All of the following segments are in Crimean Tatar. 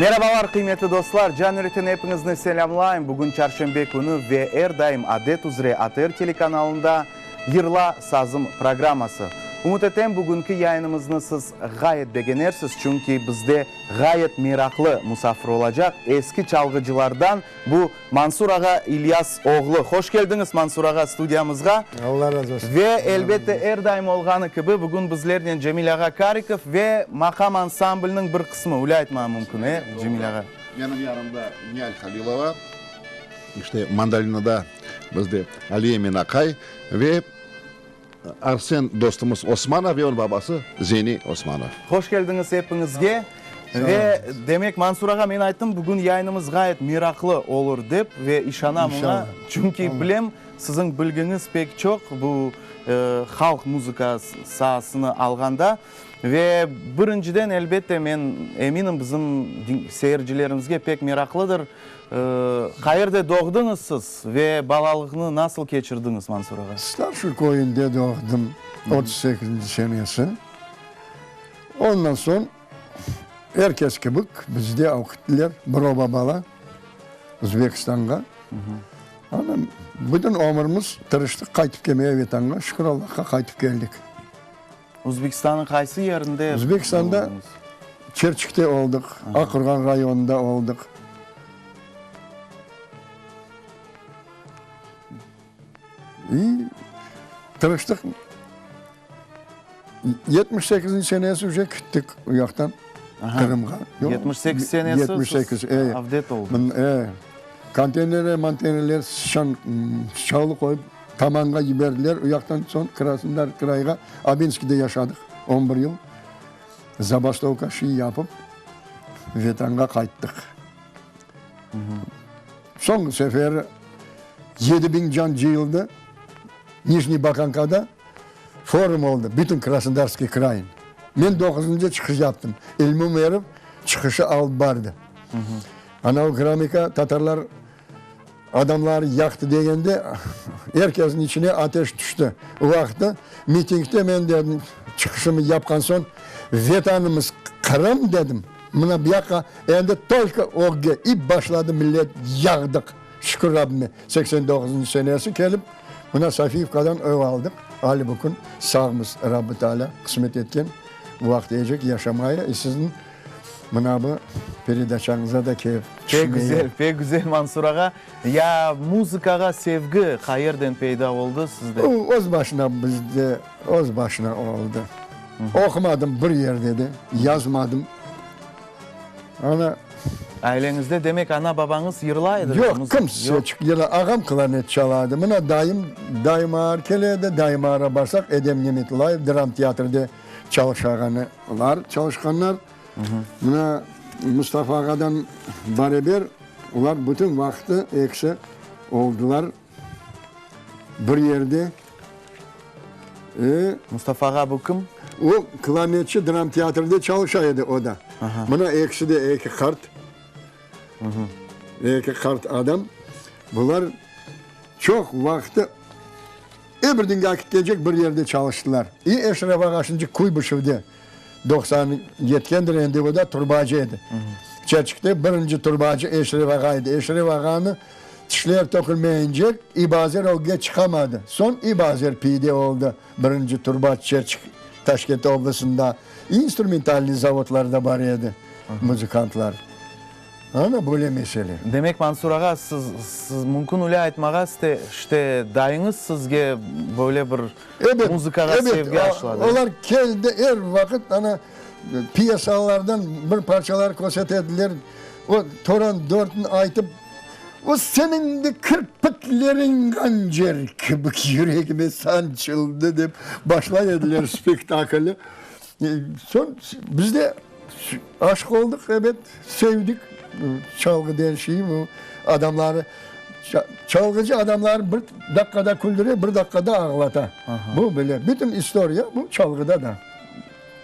Merabalar, qıymetli dostlar! Can yürekten epiñizni selâmlayım. Bugün çarşenbe künü ve er daim adet üzre ATR telekanalında Yırla, sazım programması. Ümüt etem, bugünki yayınımıznı siz ğayet begenersiz, çünki bizde ğayet meraqlı musafir olacaq, eski çalğıcılardan bu Mansur ağa İlyas oğlu. Hoş keldiñiz, Mansur ağa, studiyamızğa. Alla razı olsun. Ve, elbette, er daim olğanı kibi, bugün bizlernen Cemil ağa Karikov ve maqam ansambliniñ bir qısmı, öyle aytmağa mümkün, e, Cemil ağa? Menim yanımda Nial Halilova, işte, mandolinada bizde Ali Emin aqay ve Arsen dostumız Osmanov ve onıñ babası Zeni Osmanov. Hoş keldiñiz epiñizge. Ve, demek, Mansur ağa, men ayttım, bugün yayınımız ğayet meraqlı olur dep ve işanam oña, çünki bilem, siziñ bilgiñiz pek çoq bu halq muzıka saasını alğanda. Ve birinciden, elbette, men eminim, bizim seyircilerimizge pek meraqlıdır, qayerde doğdıñız siz ve balalıqnı nasıl keçirdiñiz, Mansur ağa? Starşı köyünde doğdım, 38-nci senesi. Ondan soñ er kes kibi bizi de oquttılar, bir oba bala, Özbekistanğa. Ana, bütün ömürimiz tırıştıq qaytıp kelmege Vetanğa, şükür Allahqa qaytıp keldik. Özbekistannıñ qaysı yerinde Özbekistanda Çerçikte oldıq, Aqurğan rayonında oldıq. İ, tırıştıq. 78-nci senesi uje kittik u yaqtan Qırımğa. 78 senesi 78, siz avdet oldıñız. E, konteynerler, monteynerler sıçan, sıçavlı qoyıp Tamanğa yiberdiler. U yaqtan soñ Krasnodar krayğa, Abinskide yaşadıq on bir yıl. Zabastovka şiy yapıp, Vetanğa qayttıq. Soñki sefer 7000 can cıyıldı Nijniy Bakankada. Forum oldı, bütün Krasnodarskiy krayın. Men doquzıncı çıqış yaptım. İlmi Umerov çıqışı alıp bardı. Ana o keramika tatarlar adamları yaqtı degende, er kesniñ içine ateş tüşti. O vaqıtta mitingde men dedim, çıqışımı yapqan soñ, Vetanımız Qırım dedim, mına bu yaqqa endi tolko ögge ip başladı millet yağdıq. Şükür Rabbime, 89-ncı senesi kelip, mına Sofiyevkadan ev aldıq, ali bu kün sağmız, Rabbi Taalâ qısmet etken, bu vaqıt ecek yaşamaya, i siziñ mına bu peredaçañıza da kelip Pek güzel, pek güzel, Mansur ağa. Ya muzıkağa sevgi qayerden peyda oldı sizde? O, öz başına bizde, öz başına oldı. Oqumadım bir yerde de, yazmadım. Ana. Aileñizde, demek, ana-babañız yırlay ediler? Yoq, kimse yırla, ağam klarnet çaladı. Mına dayım, dayım ağar kele edi, dayım ağara barsaq, Edem Nemetulayev dram teatrde çalışağanlar, çalışqanlar. Mına Mustafa ağadan bareber olar bütün vaqıtı ekisi oldılar bir yerde. E. Mustafa ağa bu kim? O, klarnetçi, dram teatrde çalışa edi o da. Mına ekisi de eki qart, eki qart adam. Bular çoq vaqtı er bir dünge ketecek bir yerde çalıştılar. İ Eşref ağa şimdi Kuybışevde 90 yetkendir endi, o da turbacı edi. Çerçikte birinci turbacı Eşref ağa edi. Eşref ağanı tişler tökülmeyince İbazer ögge çıqamadı. Soñ İbazer peyde oldı, birinci turbaç Çerçik, Taşkent oblastında. İnstrumentalnıy zavodlarda bar edi muzıkantlar. Ana böyle mesele. Demek, Mansur ağa, siz, siz mümkün öyle aytmağa, ste, işte, dayıñız sizge böyle bir Ebet, muzıkağa ebet, sevgi aşladı. Olar keldi er vaqıt, ana, pyesalardan bir parçalar kösetediler. O Toran dörtni aytıp, o seniñ de kirpikleriñ qancer kibi yüregime sançıldı dep başlay ediler spektaklni. Soñ biz de aşıq oldıq, ebet, sevdik çalğı degen şeyi, bu adamları, çalğıcı adamları bir daqqada küldüre, bir daqqada ağlata. Bu böyle, bütün istoriya bu çalğıda da.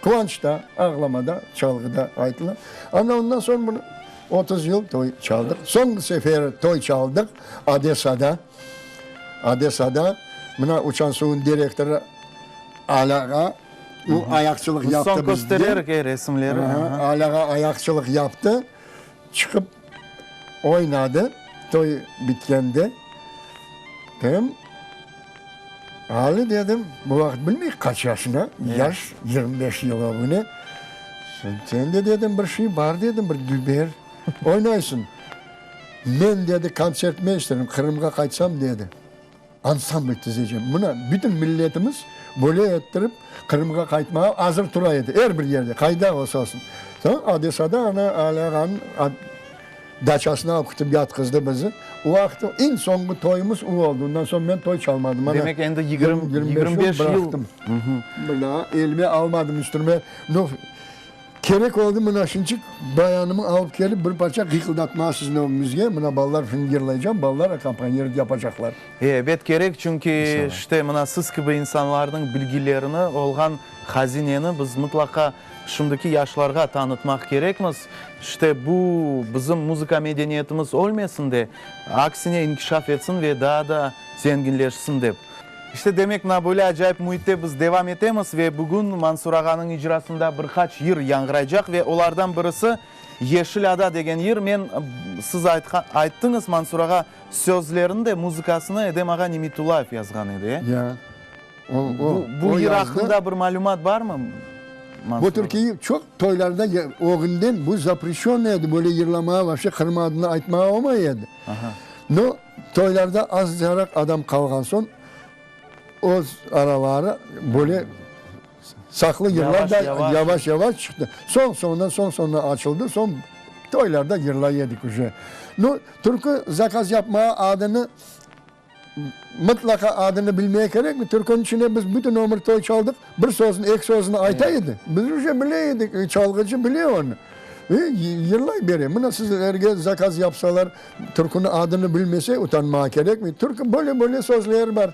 Quvançta, ağlamada, çalğıda aytıla. Ana ondan soñ bunı 30 yıl toy çaldıq. Soñki sefer toy çaldıq Odessada. Odessada mına Uçan suvnıñ direktorı Alâğa o ayaqçılıq yaptı Soñ bizge. köstererik, e, resimleri. Alâğa ayaqçılıq yaptı. çıqıp oynadı, toy bitkende. Dedim, Ali, dedim, bu vaqıt bilmeyik qaç yaşına, yaş, 25 yıl ögüne. Sende, dedim, bir şey bar, dedim, bir düber oynaysıñ. Men, dedi, kontsertmeysterim, Qırımğa qaytsam, dedi. Ansambl tizecem. Mına, bütün milletimiz böyle ettirip Qırımğa qaytmağa azır tura edi, er bir yerde, qayda olsa olsun. Soñ Odessada ana Ali ağanıñ daçasına alıp ketip yatqızdı bizi. O vaqıt eñ soñki toyumız o oldı. Ondan soñ men toy çalmadım. Ana, Demek, endi 25 yıl. Bıraqtım. Bir daa elime almadım enstrüment. No, Kerek oldı, mına şınçıq bayanımı alıp kelip bir parça qıyqıldatmağa siziñ ögüñizge, mına balalar şimdi yırlaycam, balalar akkompaniret yapacaqlar. Ebet kerek, çünki işte mına siz kibi insanlarnıñ bilgilerini, olğan hazineni biz mıtlaqa şimdiki yaşlarğa tanıtmaq kerekmiz. İşte bu bizim muzıka medeniyetimiz ölmesin de, aksine inkişaf etsin ve daa da zenginleşsin dep. İşte, demek, mına böyle acayip müitte biz devam etemiz ve bugün Mansur ağanıñ icrasında bir qaç yır yañğıraycaq ve olardan birisi Yeşil ada degen yır. Men, siz ayttıñız, Mansur ağa, sözlerini de, muzıkasını Edem ağa Nimetullayev yazğan edi, e? Ya. O, o, Bu yır aqqında bir malümat barmı, Mansur ağa? Bu türkiyi çoq toylarda ögünden bu zapreşönnıy edi, böyle yırlamağa, vapşe Qırım adını aytmağa olmay edi. No, Toylarda azcaraq adam qalğan soñ, öz araları böyle saqlı yırlar da yavaş-yavaş çıqtı. Soñ soñundan, soñ soñundan açıldı, soñ toylarda yırlay edik uje. Nu, türkü zakaz yapmağa adını, mıtlaqa adını bilmeye kerekmi? Türküniñ içine biz bütün ömür toy çaldıq, bir sözüni, eki sözüni ayta edi. Biz uje bile edik, çalğıcı bile onı. Ve yırlay bere. Mına sizlerge zakaz yapsalar, Türküniñ adını bilmese, utanmağa kerekmi? Türkü böyle-böyle sözleri bar,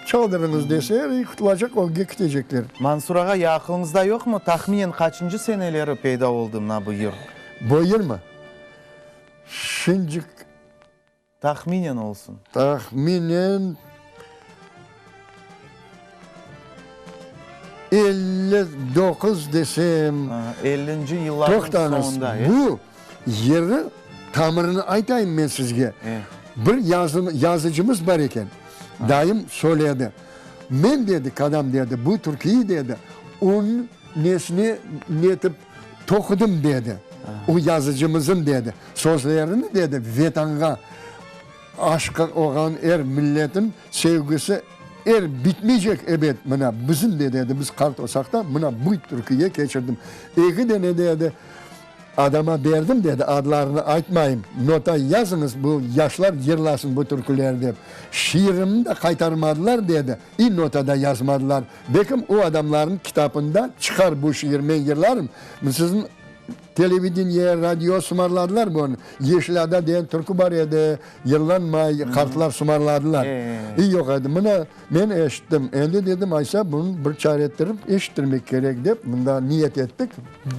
çaldırıñız deseler, i qutulacaq, ögge ketecekler. Mansur ağa, ya aqılıñızda yoqmı, tahminen qaçıncı seneleri peyda oldı mına bu yır? Bu yırmı? Şincik. Tahminen olsun. Tahminen 59 desem. Ellinci yıllarnıñ soñunda, e? Bu yırı tamırını aytayım men sizge. Bir yazıcımız bar eken, dayım söyledi. Men, dedi, kadam, dedi, bu türkiyi, dedi, onıñ nesine netip toqudım, dedi. O yazıcımızın, dedi, sözlerini, dedi, Vetanğa aşqı olğan er milletin sevgisi er bitmeycek, ebet, mına bizim de, dedi, biz qart olsaq da, mına bu türkiye keçirdim. Eki dene, dedi, Adama berdim, dedi, adlarını aytmayım, nota yazıñız, bu yaşlar yırlasın bu türküleri dep. Şiirimni de qaytarmadılar, dedi, i nota da yazmadılar. Bekim o adamlarnıñ kitabında çıqar bu şiir, men yırlarım. Siziñ televideniye, radio sımarladılar bunı. Yeşil ada degen türkü bar edi, yırlanmay, qartlar sımarladılar. İ yoq edi. Mına, men eşittim. Endi dedim, aysa, bunı bir çare ettirip eşittirmek kerek dep, mında niyet ettik.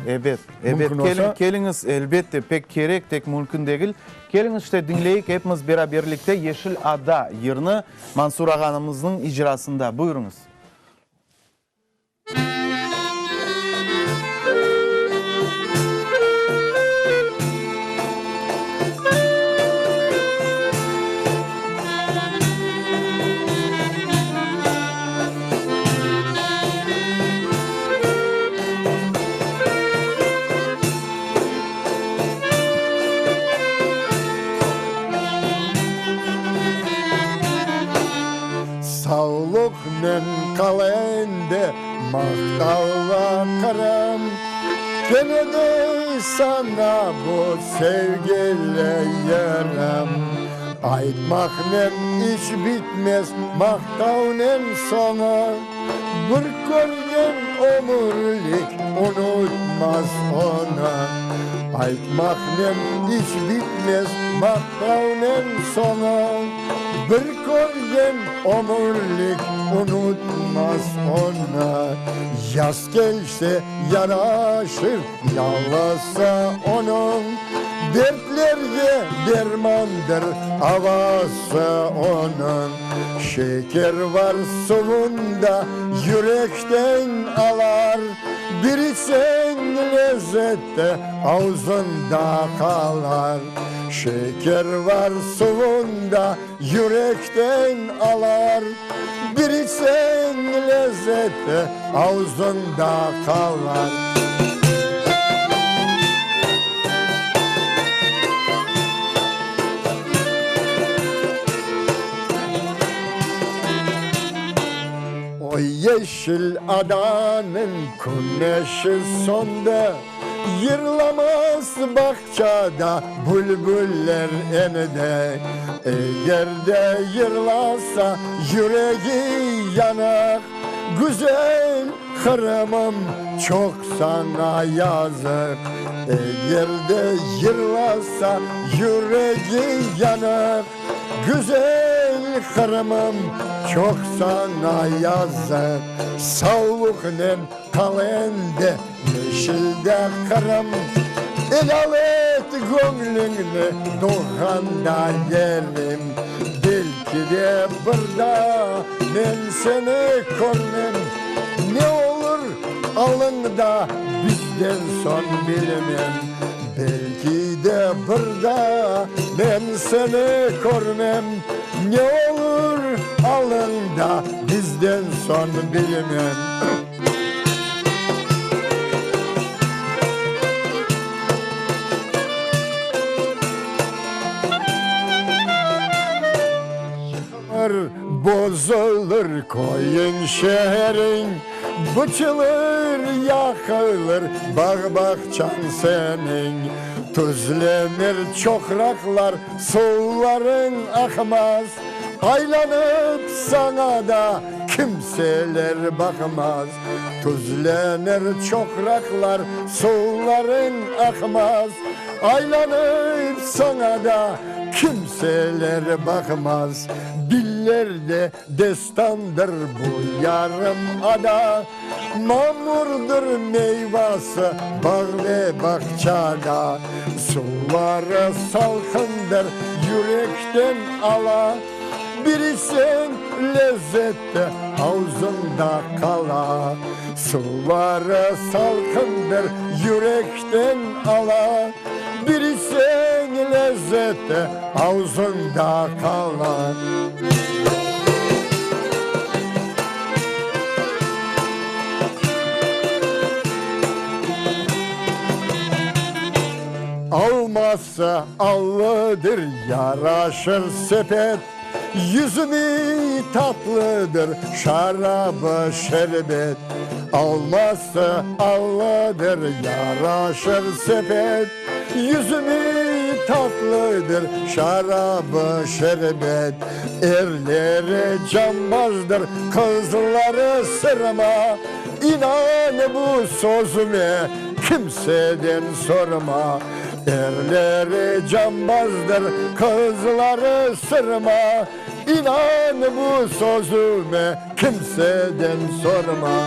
Ebet, ebet, keliñ, keliñiz, elbette, pek kerek, tek mümkün degil. Keliñiz, işte, diñleyik epimiz beraberlikte Yeşil ada yırını Mansur ağanımıznıñ icrasında. Buyurıñız. Savluqnen qal endi, maqtavla Qırım, Kene de saña bu sevgili yırım. Aytmaqnen iş bitmez, maqtavnen soñu, Bir körgen ömürlik unutmaz onı. Aytmaqnen iş bitmez, maqtavnen soñu, Bir körgen ömürlik unutmaz onı. Yaz kelse yaraşır yalısı onıñ, Dertlerge dermandır avası onıñ. Şeker var suvunda, yürekten alar, Bir içseñ lezzet. Lezeti avzında qalar. Şeker var suvunda, yürekten alar. Bir içseñ lezeti avzında qalar. O yeşil adanıñ küneşi söndi, Yırlamaz bağçada bülbüller endi. Eger de yırlasa, yüregi yanıq, Güzel Qırımım, çoq saña yazıq. Eger de yırlasa, yüregi yanıq, Güzel Qırımım, çoq saña yazıq. Savluqnen qal endi, yeşilde Qırım, Elâl et göñlüñni doğğanda yerim. Belki de bir daa men seni körmem, Ne olur alıñ da bizden soñ bilmem. Belki de bir daa men seni körmem, Ne olur alıñ da bizden soñ bilmem. Yıqılır, bozulır köyüñ, şeheriñ, Bıçılır, yaqılır bağ-bağçañ seniñ. Tüzlenir çoqraqlar, suvlarıñ aqmaz, Aylanıp saña da kimseler baqmaz. Tüzlenir çoqraqlar, suvlarıñ aqmaz, Aylanıp saña da kimseler baqmaz. Dillerde destandır bu yarım ada, Mamurdır meyvası bağ ve bağçada. Suvları salqındır, yürekten ala, Bir içseñ lezeti avzıñda qala. Suvları salqındır, yürekten ala, Bir içseñ lezeti avzıñda qala. Alması allıdır, yaraşır sepet, Yüzümi tatlıdır, şarabı şerbet. Alması allıdır, yaraşır sepet, Yüzümi tatlıdır, şarabı şerbet. Erleri cambazdır, qızları sırma, İnan bu sözüme, kimseden sorma. Erleri cambazdır, qızları sırma, İnan bu sözüme, kimseden sorma.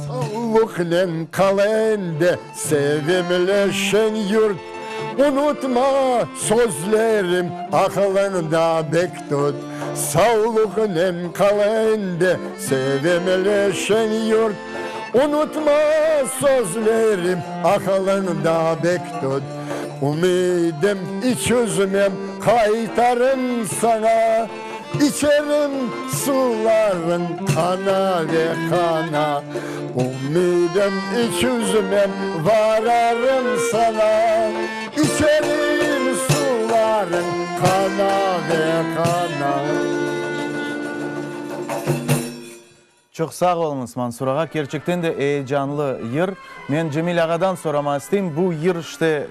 Savluqnen qal endi, sevimli şeñ yurt, Unutma sözlerim, aqılıñda bek tut. Savluqnen qal endi, sevimli şeñ yurt, Unutma sözlerim, aqılıñda bek tut. Ümidim iç üzmem, qaytarım saña, İçerim sularıñ qana ve qana. Ümidim iç üzmem, vararım saña, İçerim sularıñ qana ve qana. Çoq sağ oluñız, Mansur ağa, kerçekten de eyecanlı yır. Men Cemil ağadan sorama isteyim, bu yır işte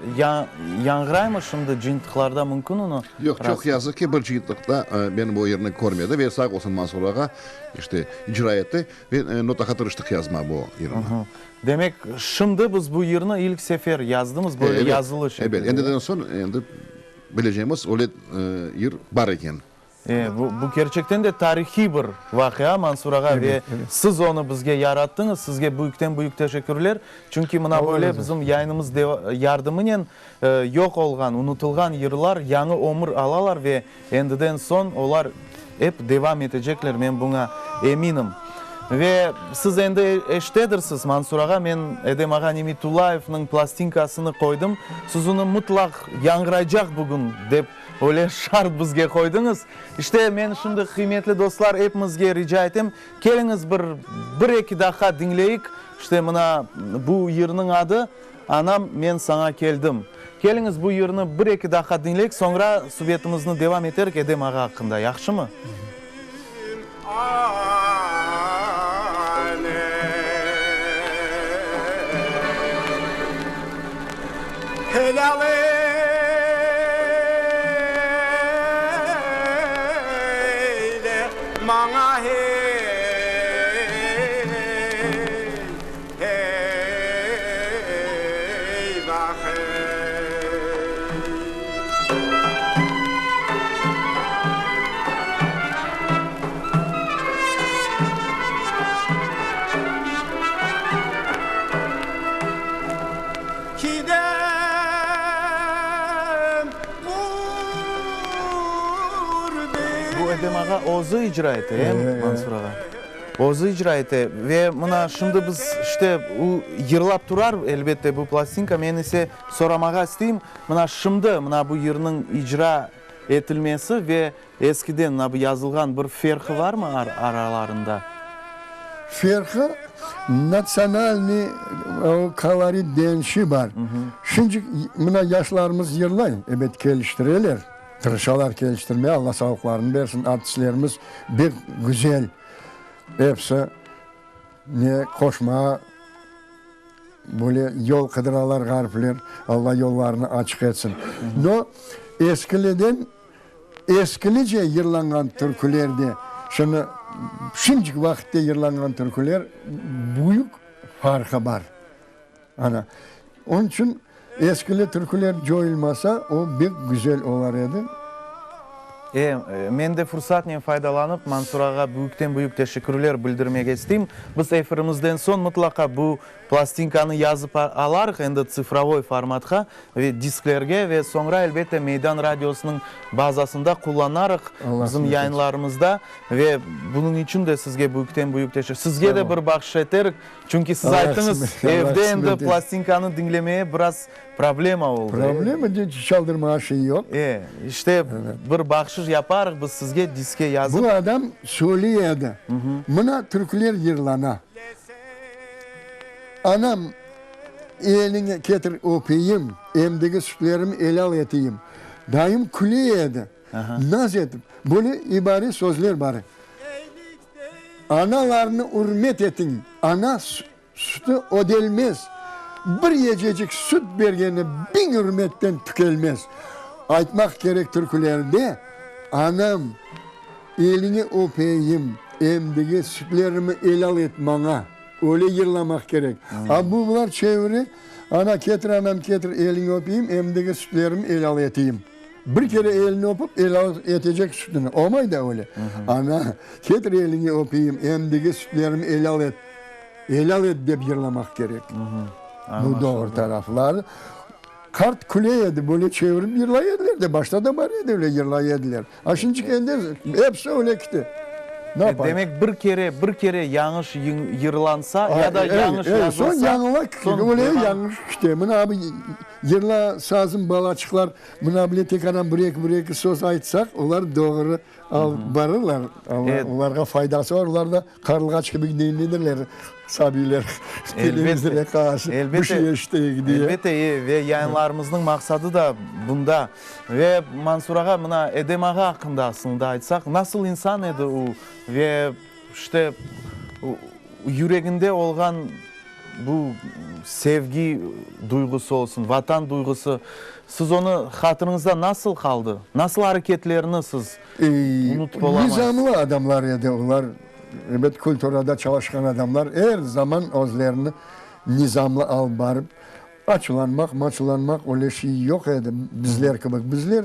yañğıraymı şimdi cıyıntıqlarda mümkün onı Yoq, çoq yazıq ki, bir cıyıntıqta men bu yırnı körmedim ve sağ olsun Mansur ağa, işte, icra etti ve notağa tırıştıq yazma bu yırnı. Demek, şimdi biz bu yırnı ilk sefer yazdımız, böyle yazılı şekilde. Ebet, endiden soñ endi bileceğimiz öyle yır bar eken. E, bu, bu kerçekten de tarihiy bir vaqia, Mansur ağa, ve siz onı bizge yarattıñız, sizge büyükten-büyük teşekkürler. Çünki mına böyle bizim yayınımız yardımınen yoq olğan, unutılğan yırlar yañı ömür alalar ve endiden soñ olar ep devam etecekler, men buña eminim. Ve siz endi eşitedirsiz, Mansur ağa, men Edem ağa Nimetullayevniñ plastinkasını qoydım, siz onı mıtlaq yañğıraycaq bugün, dep öyle şart bizge qoydıñız. İşte, men şimdi, qıymetli dostlar, epimizge rica etem, keliñiz bir, bir-eki daqqa diñleyik, işte, mına bu yırnıñ adı, Anam, men saña keldim. Keliñiz bu yırnı bir-eki daqqa diñleyik, soñra subetimizni devam eterik Edem ağa aqqında, yahşımı? Helal eyle maña hey, Hey-vah, hey! Kidem Bu Edem ağa özü icra ete, e, Mansur ağa? Özü icra ete ve mına şimdi biz işte u yırlap turar, elbette, bu plastinka, men ise soramağa isteyim, mına şimdi mına bu yırnıñ icra etilmesi ve eskiden mına bu yazılğan bir ferqı varmı aralarında? Ferqı, natsionalnıy o kolorit deñişi bar. Şimdi mına yaşlarımız yırlay, ebet, keliştireler. Tırışalar keliştirmeye, Alla sağlıqlarını bersin, artistlerimiz bek güzel, episi ne qoşma, böyle yol qıdıralar ğaripler, Alla yollarını açıq etsin. No, eskileden, eskilice yırlanğan türkülerde, şimdi, şimdiki vaqitte yırlanğan türküler büyük farqı bar. Ana, onıñ içün eskili türküler coyulmasa, o bek güzel olar edi. E, men de fursatnen faydalanıp, Mansur ağa büyükten-büyük teşekkürler bildirmege isteyim. Biz efirimizden soñ mıtlaqa bu plastinkanı yazıp alarıq endi tsifrovoy formatqa ve disklerge ve soñra, elbette, Meydan radiosınıñ bazasında qullanarıq bizim yayınlarımızda ve bunıñ içün de sizge büyükten-büyük teşekkür. Sizge de bir bahşış eterik. Çünki siz ayttıñız, evde endi plastinkanı diñlemeye biraz problema oldı. Problema, çaldırmağa şey yoq. E, işte bir bahşış yaparıq biz sizge, diske yazıp. Bu adam söyley edi, mına türküler yırlana. Anam, eliñi ketir öpeyim, emdigi sütlerimi elâl eteyim. Dayım küle edi, naz etip, böyle ibare sözler bar. Analarnı ürmet etiñ, ana sütü ödelmez, bir yececik süt bergeni biñ ürmetten tükelmez. Aytmaq kerek türkülerde, Anam, eliñi öpeyim, emdigi sütlerimi elâl et maña. Öyle yırlamaq kerek. A bular çevire, Ana, ketir, anam, ketir, eliñi öpeyim, emdigi sütlerimi elâl eteyim. Bir kere elini öpüp, elâl etecek sütüni. Olmay da öyle. Ana, ketir eliñi öpeyim, emdigi sütlerimi elâl et. Elâl et dep yırlamaq kerek. Bu doğru tarafları. Qart küle edi, böyle çevirip yırlay ediler de, başta da bar edi öyle yırlay ediler. A şimdiki endi episi öyle kite. Ne yapayıq? Demek bir kere, bir kere yañış yırlansa ya da yañış yazılsa, soñ yañıla, öyle yañış kite. Mına abi yırla sazım balaçıqlar, mına bile tek anam bir eki, bir eki söz aytsaq, olar doğru alıp barırlar. Olarğa faydası var, olar da Qarılğaç kibi diñleydirler sabiyler televizorğa qarşı bir şey eşiteyik diye. Elbette, ve yayınlarımıznıñ maqsadı da bunda. Ve Mansur ağa, mına Edem ağa aqqında aslında aytsaq, nasıl insan edi o ve işte yüreginde olğan bu sevgi duyğusı olsun, Vatan duyğusı, siz onı hatırıñızda nasıl qaldı? Nasıl areketlerini siz unutıp olamaysız? Nizamlı adamlar edi olar, ebet, kulturada çalışqan adamlar er zaman özlerini nizamlı alıp barıp. Açulanmaq, maçulanmaq öyle şey yoq edi bizler kibi. Bizler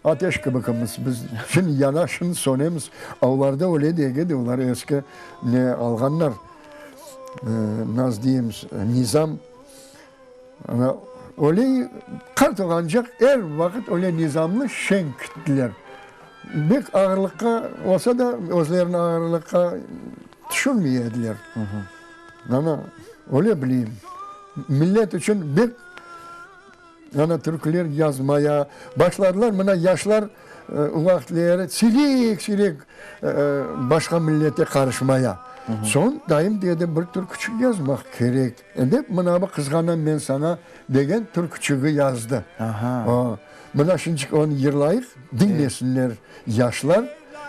ateş kibikimiz, biz şın yana, şın sönemiz. A olarda öyle degil, olar eski ne alğanlar, nasıl deyemiz, nizam. Ana, öyle qart olğancaq er vaqıt öyle nizamlı, şeñ kittiler. Bek ağırlıqqa olsa da, özlerini ağırlıqqa tüşürmey ediler. Ana, öyle bileyim. Millet içün bek ana türküler yazmaya başladılar. Mına yaşlar o vaqıtleri siyrek-siyrek başqa millete qarışmaya. Soñ dayım dedi, bir türküçik yazmaq kerek. Dep, mına bu Qızğanam men saña degen türküçigi yazdı. O, mına şinçik onı yırlayıq, diñlesinler yaşlar,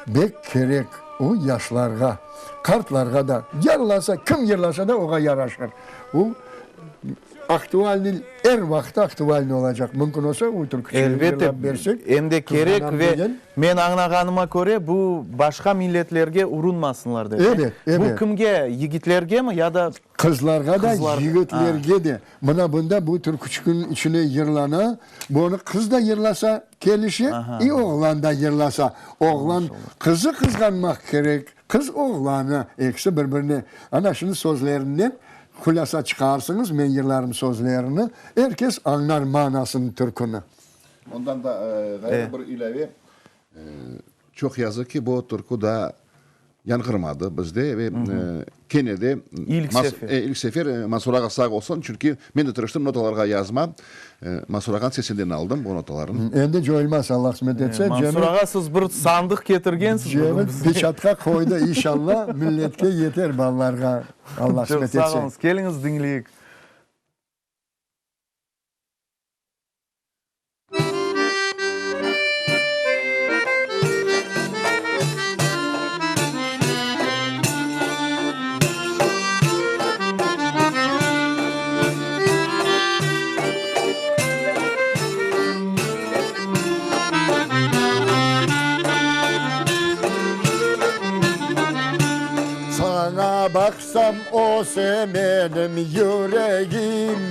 bek kerek o yaşlarğa, qartlarğa da. Yırlasa, kim yırlasa da oğa yaraşır. O, aktualnıy, er vaqıt aktualnıy olacaq. Mümkün olsa, o türküçigi yırlap bersek. Elbette, em de kerek ve men añlağanıma köre, bu başqa milletlerge urunmasınlar dep. Ebet, ebet. Bu kimge, yigitlergemi ya da Qızlarğa da, yigitlerge de. Mına bunda bu türküçikniñ içine yırlana. Bunı qız da yırlasa kelişe, i oğlan da yırlasa. Oğlan qızı qızğanmaq kerek, qız oğlanı. Ekisi bir-birine. Ana şimdi sözlerinden hulâsa çıqarsıñız, men yırlarım sözlerini, er kes añlar manasını türküni. Ondan da ğayrı bir ilâve, çoq yazıq ki, bu türkü daa Yañğırmadı bizde ve kene de İlk sefer. İlk sefer Mansur ağa sağ olsun, çünki men de tırıştım notalarğa yazma, Mansur ağanıñ sesinden aldım bu notalarnı. Endi coyulmaz, Allah qısmet etse. Mansur ağa, siz bir sandıq ketirgensiz bugün bizge. Cemil peçatqa qoydı, inşallah milletke yeter, balalarğa, Allah qısmet etse. Çoq sağ oluñız, keliñiz diñleyik. Saña baqsam, öse menim yüregim,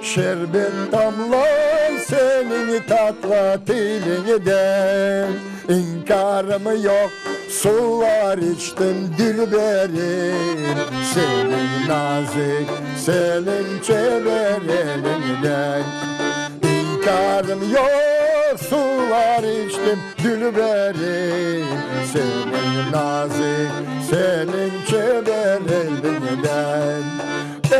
Şerbet damlar seniñ tatlı tiliñden. İnkârım yoq, suvlar içtim dülberim, Seniñ nazik, seniñ çeber eliñden. İnkârım yoq, suvlar içtim dülberim, Seniñ nazik, seniñ çeber eliñden.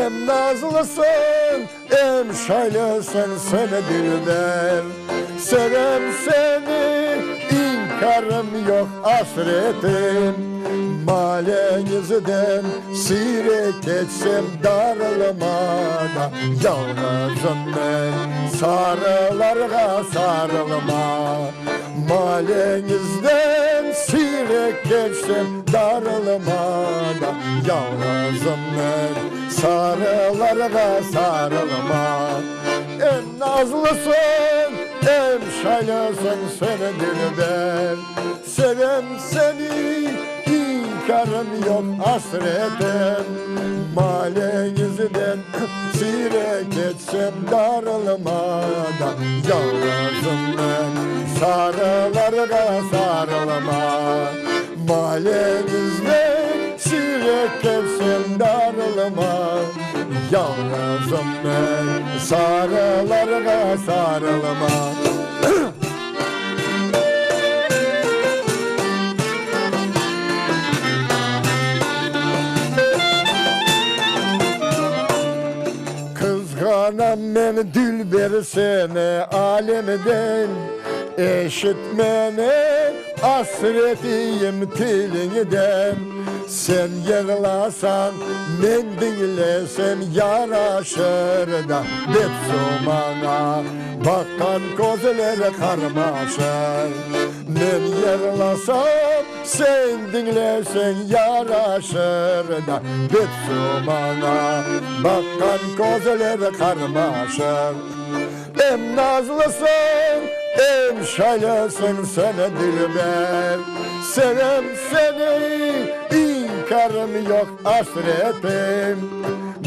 Em nazlısıñ, em şaylısıñ sen dilber, Sevem seni, inkârım yoq asretim. Maleñizden siyrek keçsem darılma da, Yalğızım men, sarılarğa sarılma. Maleñizden siyrek keçsem darılma da, Yalğızım men, sarılarğa sarılma. Em nazlısıñ, em şaylısıñ sen dilber, Sevem seni, inkârım yoq asretim. Maleñizden siyrek keçsem darılma da, Yalğızım men, sarılarğa sarılma. Maleñizden siyrek keçsem darılma, Yalğızım men, sarılarğa sarılma. Qızğanam men dülber seni alemden, Eşit meni, asretiyim tiliñden. Sen yırlasañ, men diñlesem yaraşır da, Betsu maña baqqan közler qarmaşır. Men yırlasam, sen diñleseñ yaraşır da, Betsu maña baqqan közler qarmaşır. Em nazlısıñ, em şaylısıñ sen dilber, Sevem seni, inkârım yoq asretim.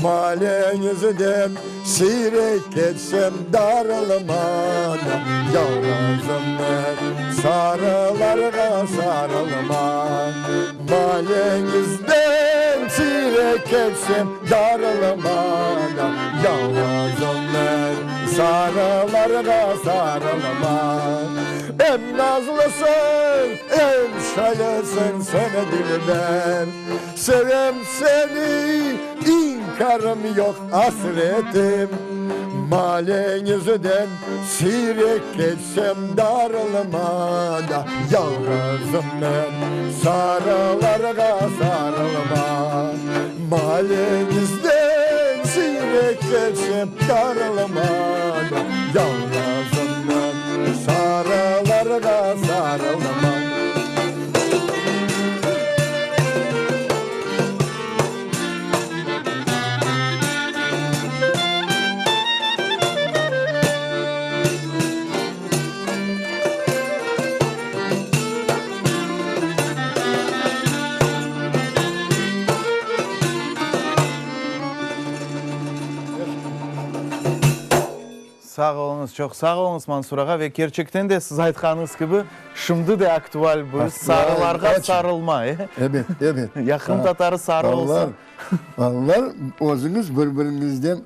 Maleñizden siyrek ketsem darılma da, Yalğızım men, sarılarğa sarılma. Maleñizden siyrek ketsem darılma da, Yalğızım men, sarılarğa sarılma. Em nazlısıñ, em şaylısıñ sen, dilber. Sevem seni, inkârım yoq, asretim. Maleñizden siyrek ketsem darılma da, Yalğızım men, sarılarğa sarılma. Maleñizden siyrek ketsem darılma da, Yalğızım men, sarılarğa sarılma. Sağ oluñız, çoq sağ oluñız, Mansur ağa. Ve kerçekten de siz aytqanıñız kibi, şimdi de aktual bu sarılarğa sarılma, e? Ebet, ebet. Ya qırımtatarı sarı olsa. Balalar, özüñiz bir-biriñizden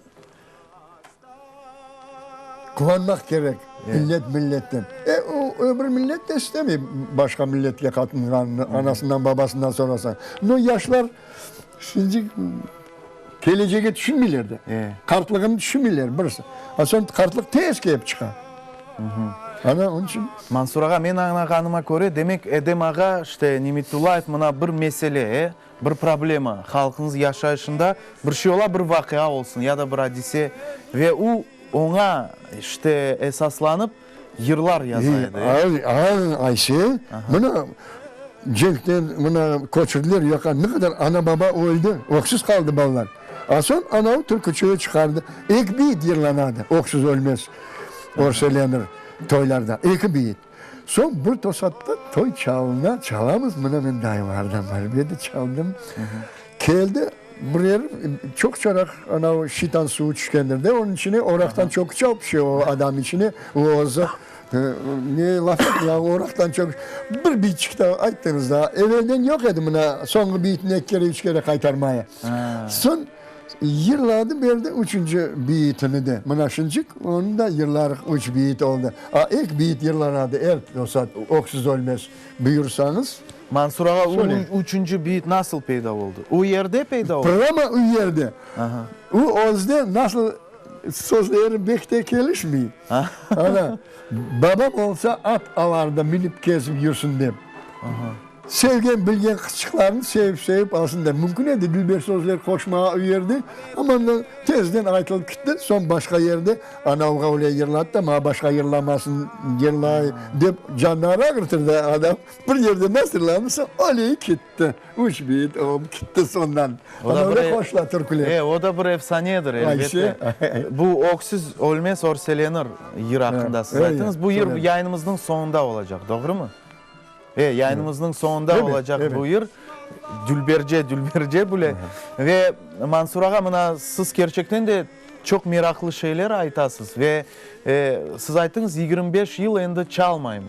quvanmaq kerek, millet milletten. E, o öbür millet de istemey başqa milletke qatınğanını, anasından, babasından sorasañ. No, yaşlar şimdi Kelecege tüşünmeyler de. Qartlığını tüşünmeyler birisi. A soñ qartlıq tez kelip çıqa. Ana, onıñ içün. Mansur ağa, men añlağanıma köre, demek, Edem ağa, işte, Nimetullayev mına bir mesele, e, bir problema halqıñız yaşayışında bir şey ola, bir vaqia olsun ya da bir adise ve u oña, işte, esaslanıp yırlar yaza edi, e? A, Ayşe, mına cenkten mına köçürdiler yoqa, ne qadar ana-baba öldi, öksüz qaldı balalar. A soñ anavı türküçüni çıqardı, eki beyit yırlanadı, öksüz ölmez, örselenir toylarda, eki beyit. Soñ bir tosatta toy çalına, çalamız, mına men dayılardan barıp edi, çaldım. Keldi bir herif, çoq çoraq anavı şitan suvu tüşkendir de, onıñ içine oraqtan çoq çalıp tüşe o adam içine, o özü ne laf etmey, ya oraqtan çoq bir biyitçik de ayttıñız da, evelden yoq edi mına soñğı biyitni eki kere, üç kere qaytarmaya. Soñ yırladı, berdi üçünci biyitini de, mına şıncık onı da yırlarıq, üç biyit oldı. A eki biyit yırlanadı er tosat, öksüz ölmez, buyursañız. Mansur ağa, o üçünci biyit nasıl peyda oldı? O yerde peyda oldı? Prama o yerde. O özde nasıl sözleri bek te kelişmey. Ana, babam olsa at alardı, minip gezip yürsün dep. Sevgen, bilgen qızçıqlarnı sevip-sevip alsın dep. Mümkün edi dülber sözler qoşmağa o yerde, amma tezden aytılıp kitti, soñ başqa yerde anavğa öyle yırladı da, maña başqa yırlamasın, yırlay dep canları ağırtırdı adam. Bir yerde nasıl yırlanırsa, öyle kitti. Üç beyit olıp kitti soñdan. Ana öyle qoşula türküler. E, o da bir efsanedir, elbette. Bu öksüz ölmez, örselenir yır aqqında siz ayttıñız. Bu yır yayınımıznıñ soñunda olacaq, doğrumı? E, yayınımıznıñ soñunda olacaq bu yır. Dülberce, dülberce bile. Ve Mansur ağa, mına siz kerçekten de çoq meraqlı şeyler aytasız. Ve siz ayttıñız, 25 yıl endi çalmayım.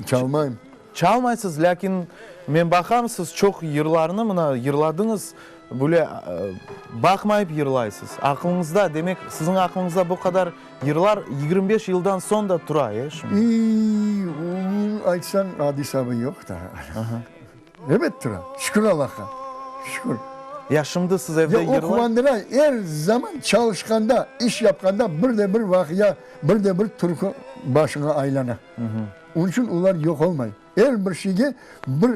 Çalmayım. Çalmaysız, lâkin men baqam, siz çoq yırlarnı mına yırladıñız, böyle baqmayıp yırlaysız. Aqlıñızda, demek, siziñ aqlıñızda bu qadar yırlar 25 yıldan soñ da tura, e, şimdi? İy, onı aytsañ, adı-sabı yoq da. Ebet tura, şükür Allahqa, şükür. Ya şimdi siz evde yırlay. O quvandıra, er zaman çalışqanda, iş yapqanda bir de bir vaqia, bir de bir türkü başıña aylana. Onıñ içün olar yoq olmay. Er bir şeyge bir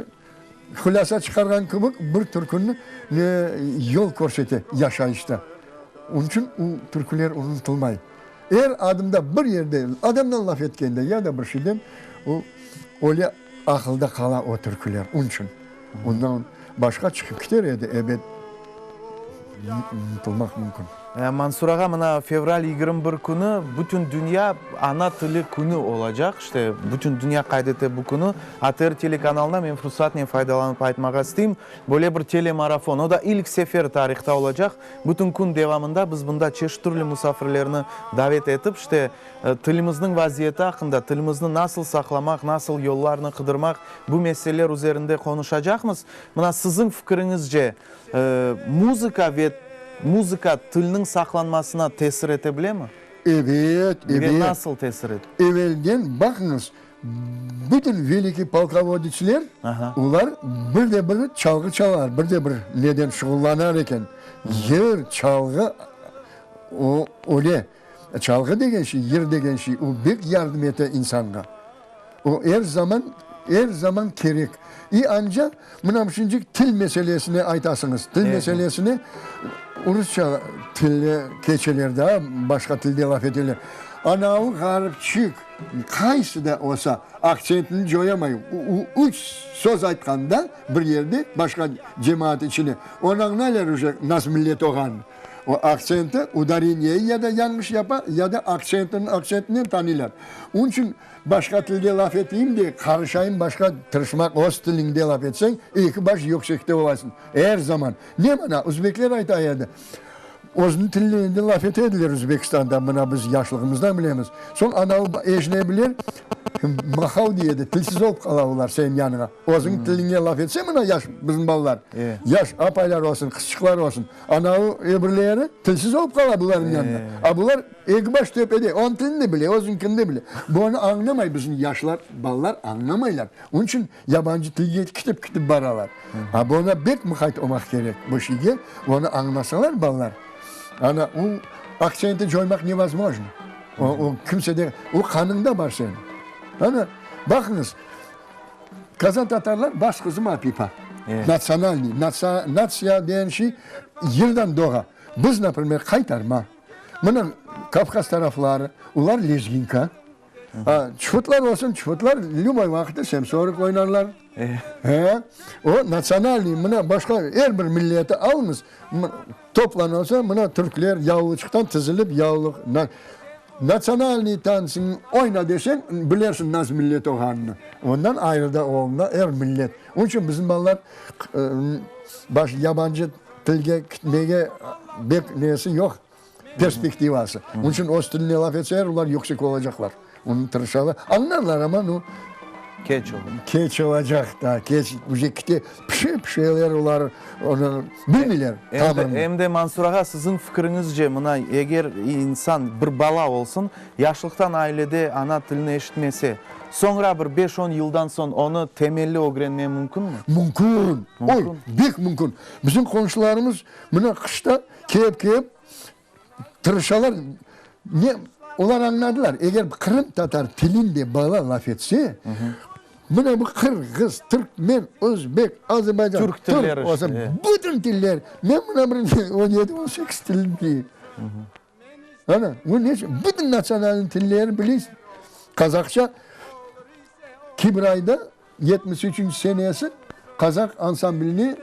hulâsa çıqarğan kibi bir türküni yol körsete yaşayışta. Onıñ içün o türküler unutılmay. Er adımda bir yerde adamdan laf etkende ya da bir şeyden o öyle aqılda qala o türküler. Onıñ içün ondan başqa çıqıp kiter edi, ebet, unutılmaq mümkün. Mansur ağa, mına fevral 21 künü bütün dünya ana tili künü olacaq, işte, bütün dünya qayd ete bu künü. ATR telekanalında men fursatnen faydalanıp aytmağa isteyim, böyle bir telemarafon, o da ilk sefer tarihta olacaq. Bütün kün devamında biz bunda çeşit türlü musafirlerni davet etip, işte, tilimizniñ vaziyeti aqqında, tilimizni nasıl saqlamaq, nasıl yollarnı qıdırmaq, bu meseleler üzerinde qonuşacaqmız. Mına siziñ fikiriñizce, Muzıka ve muzıka tilniñ saqlanmasına tesir ete bilemi? Evet, evet. Ve nasıl tesir ete? Evelden, baqıñız, bütün velikiy polkovoditsler, olar bir de bir çalğı çalar, bir de bir neden şuğullanar eken. Yır, çalğı, o, öyle. Çalğı degen şey, yır degen şey, o bek yardım ete insanğa. O er zaman, er zaman kerek. İ anca mına şimcik til meselesine aytasıñız. Til meselesine rusça tille keçeler daa, başqa tilde laf eteler. Anavı ğaripçik, qaysı da olsa, aktsentini coyamay. Üç söz aytqanda bir yerde, başqa cemaat içine, onı añlaylar uje nasıl millet olğanını. O aktsenti, udareniyeyi ya da yañlış yapa, ya da aktsentini aktsentinen tanıylar. Onıñ içün başqa tilde laf eteyim de, qarışayım başqa, tırışmaq öz tiliñde laf etseñ, eki baş yüksekte olasıñ. Er zaman. Ne mana, özbekler ayta edi, özüniñ tilinde laf ete ediler Özbekistanda, mına biz yaşlığımızdan bilemiz. Soñ anavı ecnebiler mahav dey edi, tilsiz olıp qala olar seniñ yanıña. Özüñ tiliñe laf etse mına yaş bizim balalar, yaş apaylar olsun, qızçıqlar olsun. Anavı öbürleri tilsiz olıp qala bularnıñ yanında. A bular eki baş töpede, onıñ tilini de bile, özüniñkini de bile. Bunı añlamay bizim yaşlar, balalar añlamaylar. Onıñ içün yabancı tilge kitip-kitip baralar. A buna bek muqayt olmaq kerek bu şeyge. Onı añlasalar balalar, ana o aktsenti coymaq nevozmojno. O, o kimsede, o qanıñda bar seniñ. Ana, baqıñız. Qazan tatarlar baş qızım Apipa. Natsionalniy, natsiya degen şey yırdan doğa. Biz, naprimer, qaytarma. Mına Kavkaz tarafları, olar lezginka. Çufutlar olsun, çufutlar lüboy vaqıtta semsorıq oynarlar. He, o natsionalniy, mına başqa er bir milleti alıñız, toplan olsa, mına türkler yavluçıqtan tizilip yavluq. Natsionalniy tantsıñ oyna deseñ, bilersiñ nasıl millet olğanını. Ondan ayrı da oluna er millet. Onıñ içün bizim balalar baş yabancı tilge kitmege bek nesi yoq, perspektivası. Onıñ içün öz tiline laf etseler, olar yüksek olacaqlar. Onı tırışalar. Añlarlar amma, nu. Keç olur. Keç olacaq da, keç, uje kite, pişe-pişeler olar, onı bilmeyler tamırını. Em de, Mansur ağa, siziñ fikriñizce, mına, eger insan, bir bala olsun, yaşlıqtan ailede ana tilini eşitmese, soñra bir beş-on yıldan soñ onı temelli ögrenme mümkünmi? Mümkün. Oy, bek mümkün. Bizim qonşularımız mına qışta kelip-kelip Tırışalar, ne, olar añladılar, eger qırımtatar tilinde bala laf etse, mına bu qırğız, türkmen, özbek, azerbaycan, türk tilleri, olsa, bütün tiller, men mına bir on yedi, on sekiz tilni bileyim. Ana, bu ne içün? Bütün natsionalniy tilleri bilesiñ. Qazahça Kibrayda 73-nci senesi qazaq ansambline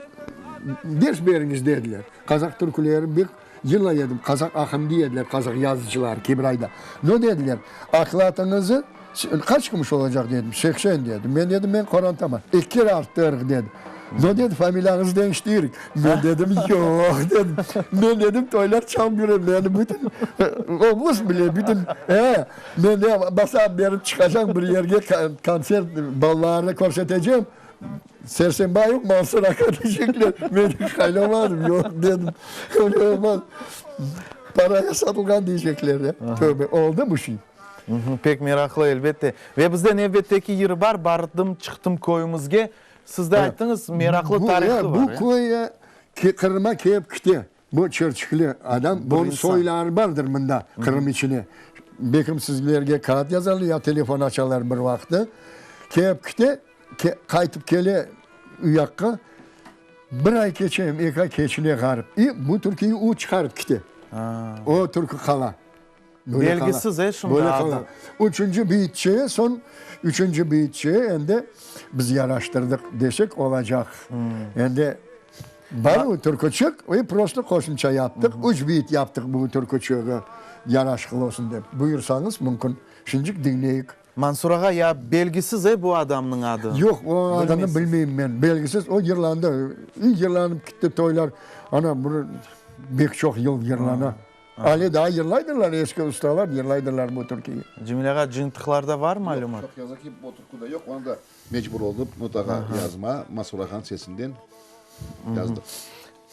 ders beriñiz dediler. Qazaq türküleri bek yırlay edim, qazaq aqım dey ediler qazaq yazıcıları Kibrayda. No dediler, okladıñızı qaç kümüş olacaq dedim, 80 dedi. Men dedim, men qorantama, eki kere arttırırıq dedi. No dedi, familiyañızı deñiştirik. Men dedim, yoq dedim. Men dedim, toylar çalıp yürem, meni bütün oblast bile, bütün, e. Men de basam berip çıqacam bir yerge, kontsert balalarına körsetecem. Sersembayev Mansur aka deycekler. Men qaylamadım, yoq dedim. Öyle olmaz. Paraya satılğan deycekler de. Tövbe, oldı bu şey. Pek meraqlı, elbette. Ve bizde nevbetteki yır bar, Bardım, çıqtım köyümizge. Siz de ayttıñız, meraqlı tarihı var. Bu köy Qırıma kelip kite. Bu çırçıqlı adam, bunıñ soyları bardır mında, Qırım içine. Belkim sizlerge kağıt yazarlar ya telefon açarlar bir vaqıtı. Kelip kite, qaytıp kele uyaqqa, bir ay keçe, eki ay keçine ğarip. İ bu türküyü o çıqarıp kite. O türkü qala. Belgisiz, e, şimdi Böyle qala. Üçünci beyitçe, soñ üçünci beyitçe endi biz yaraştırdıq desek olacaq. Endi. Bar o türküçik, ve prosto qoşumça yaptıq, üç beyit yaptıq bu türküçigi yaraşıqlı olsun dep. Buyursañız, mümkün. Şimdicik diñleyik. Mansur ağa, ya belgisiz e bu adamnıñ adı? Yoq, o adamnı bilmeyim men. Belgisiz, o yırlandı, yırlanıp gitti toylar, ana bir bek çoq yıl yırlana. Ale daa yırlaydırlar, eski ustalar yırlaydırlar bu türküyi. Cemil ağa, cıyıntıqlarda var malümat? Yoq, çoq yazıq ki, bu türkü de yoq, onı da mecbur oldıq notağa yazma, Mansur ağanıñ sesinden yazdıq.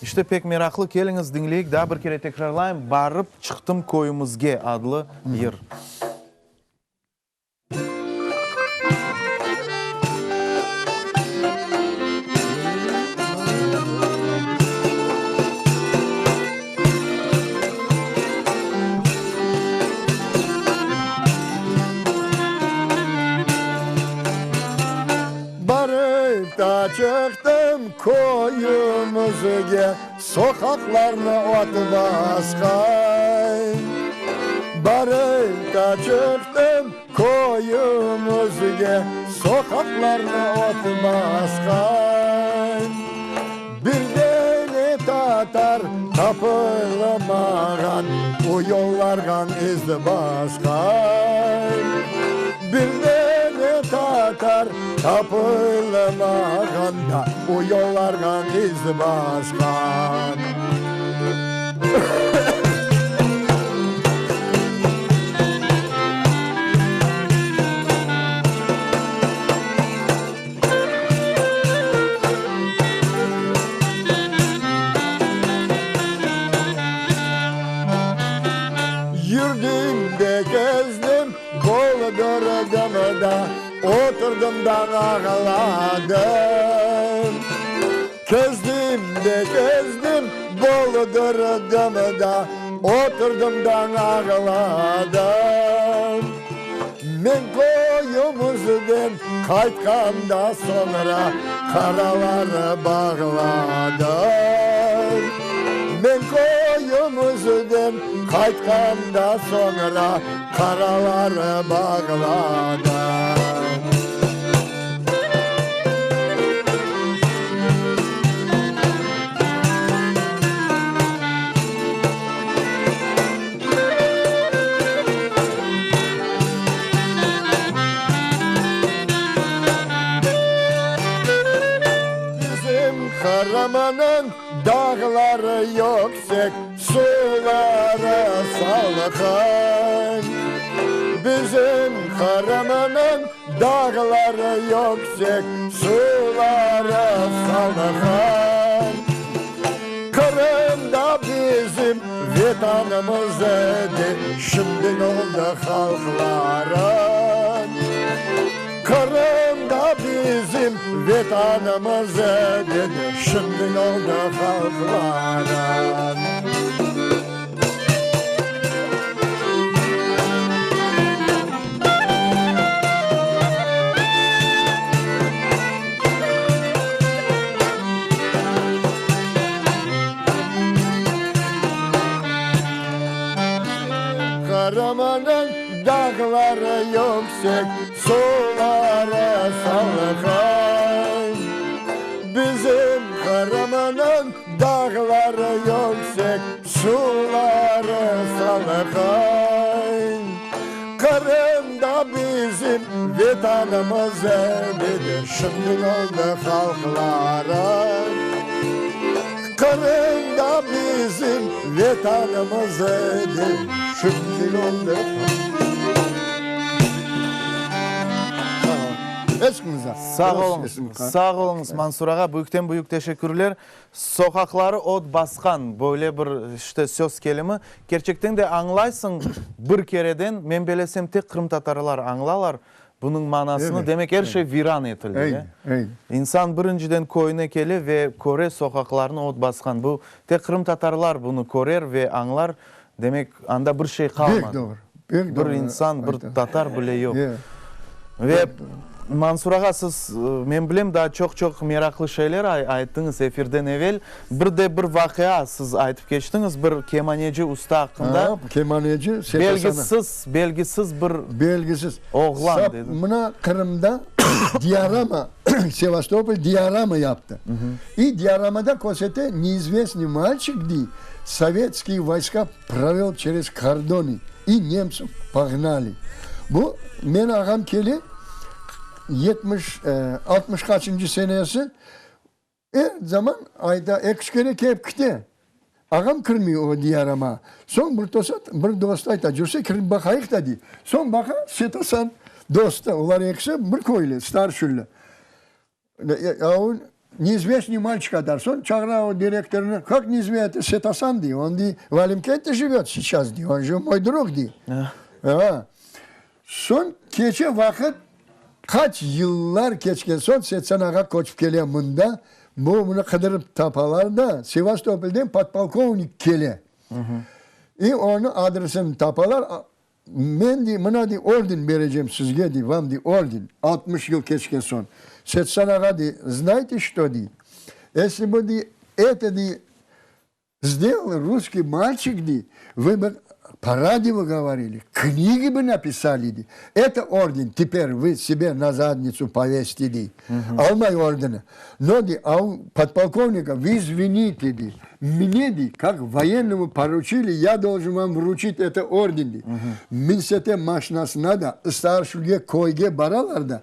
İşte pek meraqlı, keliñiz diñleyik, daa bir kere tekrarlayım, Barıp çıqtım köyümizge adlı yır. Barıp da çıqtım köyümizge, Soqaqlarnı ot basqan. Barıp da çıqtım köyümizge, Soqaqlarnı ot basqan. Bir dene tatar tapılmağan, O yollarğan iz basqan. Bir dene tatar tapılmağan da, O yollarğan iz basqan. Yürdim de kezdim, boldurdım da, Oturdım da ağladım. Kezdim de kezdim, boldurdım da, Oturdım da ağladım. Men köyümizden qaytqanda soñra qaralar bağladım. Men köyümizden qaytqanda soñra qaralar bağladım. Bizim Qırımnıñ dağları yüksek, suları salqın. Bizim Qırımnıñ dağları yüksek, suları salqın. Qırım da bizim Vetanımız edi, şimdi oldı halqların. Qırım da bizim Vetanımız edi, şimdi oldı halqların. Qırımnıñ dağları yüksek, suları salqın. Bizim Qırımnıñ dağları yüksek, suları salqın. Qırım da bizim Vetanımız edi, şimdi oldı halqların. Qırım da bizim Vetanımız edi, şimdi oldı Sağ oluñız, sağ oluñız, Mansur ağa, büyükten büyük teşekkürler. Soqaqları ot basqan, böyle bir, işte, söz kelimi. Kerçekten de añlaysıñ bir kereden, men belesem tek qırımtatarlar añlalar bunıñ manasını, demek er şey viran etildi. İnsan birinciden köyüne kele ve köre soqaqlarnı ot basqan. Bu tek qırımtatarlar bunı körer ve añlar, demek anda bir şey qalmadı. Bir insan, bir tatar bile yoq. Ve Mansur ağa, siz, men bilem, daa çoq-çoq meraqlı şeyler ayttıñız efirden evel. Bir de bir vaqia siz aytıp keçtiñiz, bir kemaneci usta aqqında. Ha, kemaneci Belgisiz, belgisiz bir Belgisiz. oğlan, dedi. Mına Qırımda diorama. Sevastopol diorama yaptı. İ dioramada körsete, neizvestnıy malçik, dey, sovetskiy voyska provel çerez kordony i nemtsev pognali. Bu, men ağam kele, 70, 60 qaçıncı senesi, Er zaman ayta, eki-üç kere kelip kite. Ağam kirmey o diyarama. Soñ bir tosat, bir dostu ayta, cürse kirip baqayıq da, dey. Soñ baqa, Setasan dostu, olar ekisi bir köylü, Starşülli. A o neizvestnıy malçik atar. Soñ çağıra o direktornı, Kak neizve, eto Setasan, dey, on, dey, v Alimkente jivet seyças, dey, on je moy drug, dey. A. Soñ keçe vaqıt, qaç yıllar keçken soñ Setsan ağa köçip kele mında, bu bunı qıdırıp tapalar da, Sevastopolden podpolkovnik kele. İ onıñ adresini tapalar, men, dey, mına, dey, orden berecem sizge, dey, vam, dey, orden, 60 yıl keçken soñ. Setsan ağa, dey, znayte çto, dey, esli bu, dey, eto, dey, Sdelal russkiy malçik, dey, vı bı po radio govorili, knigi bı napisali, dey, eto orden teper vı sebe na zadnitsu poveste, dey, almay ordeni, no, dey, a u podpolkovnika vı izvinite, dey, mne, dey, kak voyennomu poruçili, ya doljen vam vruçit eto orden, dey. Minsete maşinasına da Istarşülge köyge baralar da,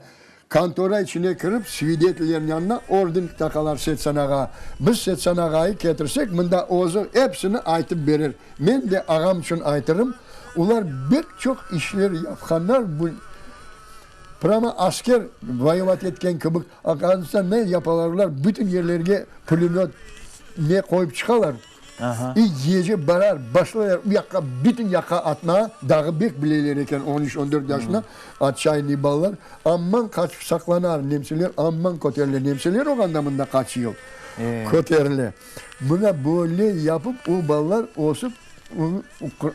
Kontora içine kirip, svidetellerniñ yanına orden taqalar Setsan ağa. Biz Setsan ağayı ketirsek, mında özü episini aytıp berer. Men de ağam içün aytırım, olar bek çoq işler yapqanlar, bu prâmo asker voyevat etken kibi, oqazvıtsa, ne yapalar olar, bütün yerlerge pulemöt ne qoyıp çıqalar. İ gece barar, başlaylar u yaqqa, bütün yaqqa atmağa, dağı bek bileler eken, on üç, on dört yaşında otçaynıy balalar, amman qaçıp saqlanar nemseler, amman köterile, nemseler olğanda mında qaç yıl köterile. Mına böyle yapıp o balalar ösip,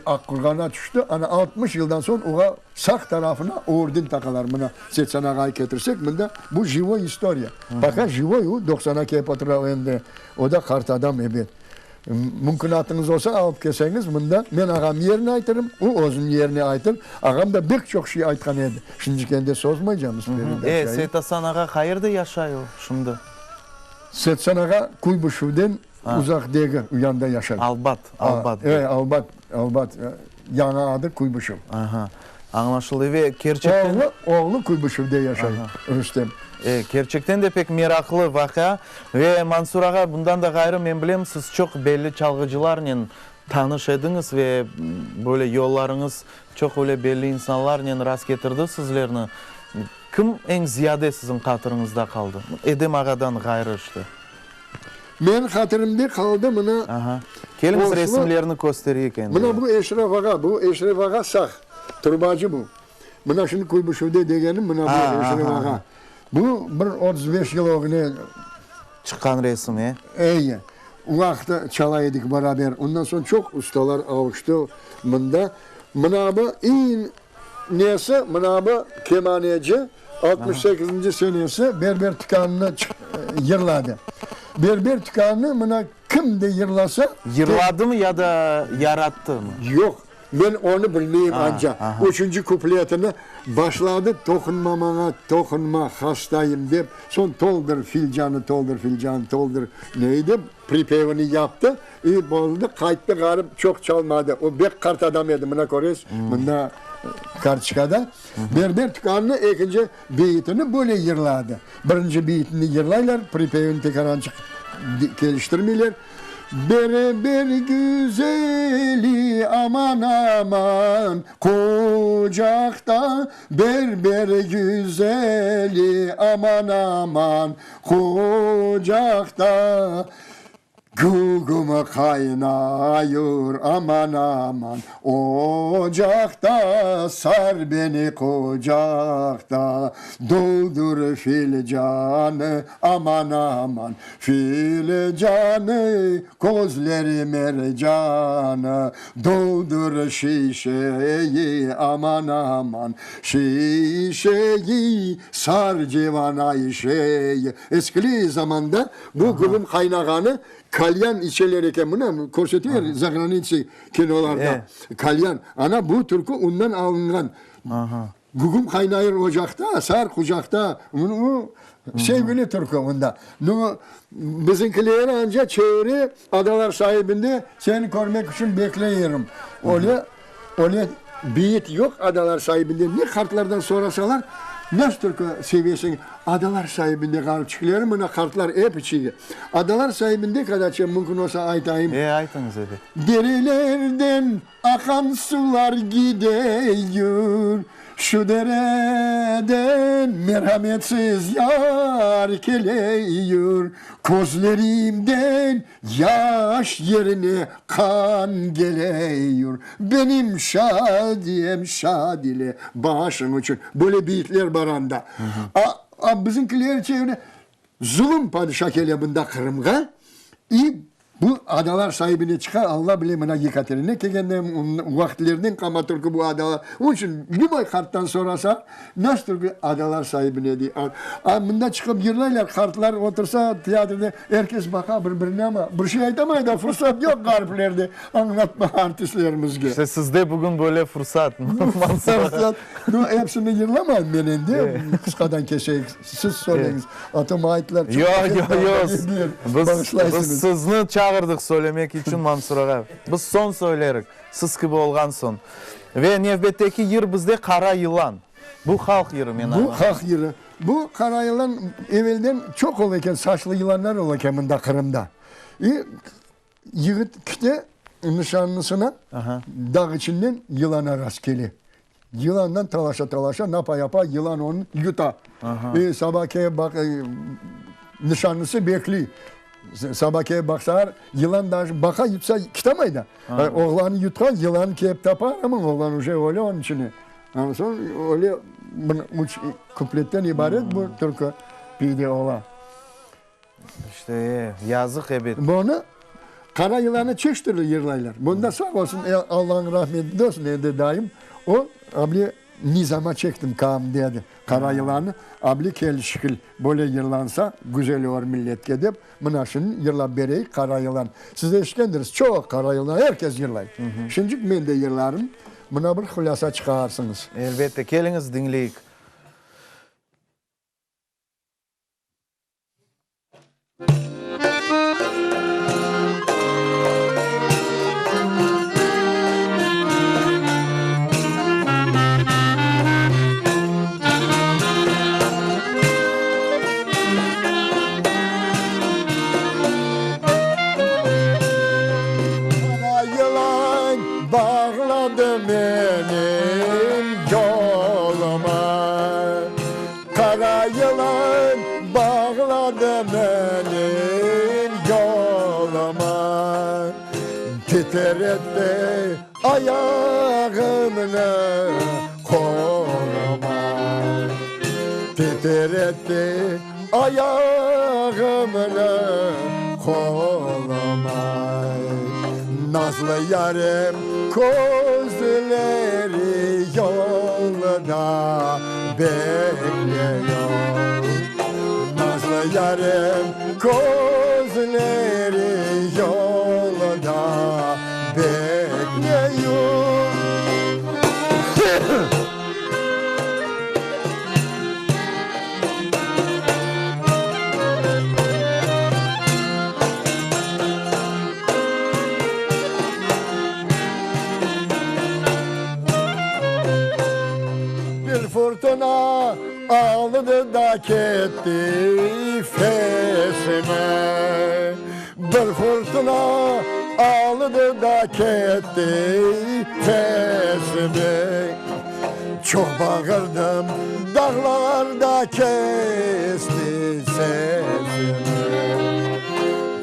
Aqqurğana tüşti, ana 60 yıldan soñ oğa sağ tarafına orden taqalar, mına Setsan ağay ketirsek, mında bu jivoy istoriya, poka jivoy o, doqsana kelip otura endi. O da qart adam, ebet. Mümkünatıñız olsa, alıp kelseñiz, mında men ağam yerine aytırım, o özüniñ yerine aytır. Ağam da bek çoq şey aytqan edi. Şimdiki endi sozmaycamız peredaçayı. E, Seytasan ağa qayerde yaşay o şimdi? Seytasan ağa Kuybışevden uzaq degil, u yanda yaşay. Albat, Albat. E, Albat, Albat. Yañı adı Kuybışev. Aha, añlaşıldı. Ve kerçekten. Oğlu, oğlu Kuybışevde yaşay, Rustem. E, kerçekten de pek meraqlı vaqia. Ve Mansur ağa, bundan da ğayrı, men bilem, siz çoq belli çalğıcılarnen tanış ediñiz ve böyle yollarıñız çoq öyle belli insanlarnen rast ketirdi sizlerni. Kim eñ ziyade siziñ hatırıñızda qaldı? Edem ağadan ğayrı işte. Menim hatirimde qaldı mına. Aha. Keliñiz resimlerni köstereyik endi. Mına bu Eşref ağa, bu Eşref ağa sağ, turbacı bu. Mına şimdi Kuybışevde degenim mına bu Eşref ağa. Bu bir 35 yıl ögüne. Çıqqan resim, e? Eye. O vaqıtta çala edik beraber. Ondan soñ çoq ustalar avuştı mında. Mına bu eñ nesi, mına bu kemaneci. Altmış sekizinci senesi berber tükânını yırladı. Berber tükânını mına kim de yırlasa. Yırladımı ya da yarattımı? Yoq, men onı bilmeyim anca. Üçünci kupletini başladı, Toqunma maña, toqunma, hastayım dep, soñ toldır filcanı, toldır filcanı, toldır neyi dep, pripevini yaptı, i boldı, qayttı ğarip, çoq çalmadı. O bek qart adam edi, mına köresiz, mında kartoçkada. Berber tükânını ekinci beyitini böyle yırladı. Birinci beyitini yırlaylar, pripevini tek arançıq keliştirmeyler. Berber güzeli aman aman qucaqta, Berber güzeli aman aman qucaqta. Gügüm qaynayur, aman, aman, ocaqta, Sar beni qucaqta, doldur filcanı, aman, aman, filcanı, Közleri mercanı, doldur şişeyi, aman, aman, şişeyi, Sar civan Ayşeyi. Eskili zamanda Bu gügüm qaynağanı kalyan içeler eken, mına körseteler zagranitsa kinolarda, kalyan. Ana bu türkü ondan alınğan. Gügüm qaynayır ocaqta, sar qucaqta. O, sevgili türkü onda. Nu, bizimkiler anca çevire adalar saibinde seni körmek içün bekleyirim. Öyle, öyle beyit yoq adalar saibinde. Ne qartlardan sorasalar, nasıl türkü sevesiñ? Adalar saibinde ğaripçikleri, mına qartlar ep içiy. Adalar saibinde qadaçe mümkün olsa aytayım. E, aytıñız, ebet. Derelerden Aqan suvlar gideyür, Şu dereden merhametsiz yar keleyür. Közlerimden yaş yerine qan geleyür, Benim şadiyem şad ile başıñ içün. Böyle beyitler bar anda. A, bizimkiler çevre, Zulum padişa kele bunda Qırımğa, i Bu adalar saibine çıqa, Alla bile, mına Yekaterina kelgende vaqıtlerden qama türkü bu adalar. Onıñ içün lüboy qarttan sorasa, nasıl türkü adalar saibine dey. A mında çıqıp yırlaylar, qartlar otursa teatrde, er kes baqa bir-birine, amma bir şey aytamay da, fursat yoq ğariplerde añlatmağa artistlerimizge. İşte sizde bugün böyle fursat, Mansur ağa. Fursat. No, epsini yırlamayım men endi, qısqadan keseyik. Siz söyleñiz. Atom aytlar çoq Yoq, yoq, yoq. Biz, biz sizni çağırdıq söylemek içün, Mansur ağa. Biz soñ söylerik, siz kibi olğan soñ. Ve nevbetteki yır bizde Qara yılan. Bu halq yırı, men añladım. Bu halq yırı. Bu qara yılan evelden çoq ola eken, saçlı yılanlar ola eken mında Qırımda. İ yigit kite nişanlısına, dağ içinden yılana rast kele. Yılandan talaşa-talaşa, napa-yapa, yılan onı yuta. E, saba kelip baq, nişanlısı bekliy. Saba kelip baqsalar, yılan daje baqa yutsa kitamay da. Oğlanı yutqan, yılan kelip tapa, amma oğlan uje öle onıñ içine. Ondan soñ öyle bir üç kupletten ibaret bu türkü peyda ola. İşte, e, yazıq ebet. Bunı Qara yılannı çeşit türlü yırlaylar. Bunda sağ olsun, Allanıñ rahmetinde olsun endi dayım, o, able nizama çektim kam dedi, qara yılannı, able kel şikil böyle yırlansa, güzel olur milletke dep, mına şunı yırlap bereyik, qara yılan. Siz eşitkendirsiz, çoq qara yılan, er kes yırlay. Şimdicik men de yırlarım, mına bir hulâsa çıqarsıñız. Elbette, keliñiz diñleyik. Qara yılan bağladı menim yoluma. Qara yılan bağladı menim yoluma, Titretti ayağımnı qoluma, Titretti ayağımnı qoluma. Nazlı yarem közleri yolda bekliyor. Nazlı yarem közleri yolda bekliyor. Bir fırtına aldı da ketti fesime, Bir fırtına aldı da ketti fesime. Çoq bağırdım, dağlar da kesti sesimi.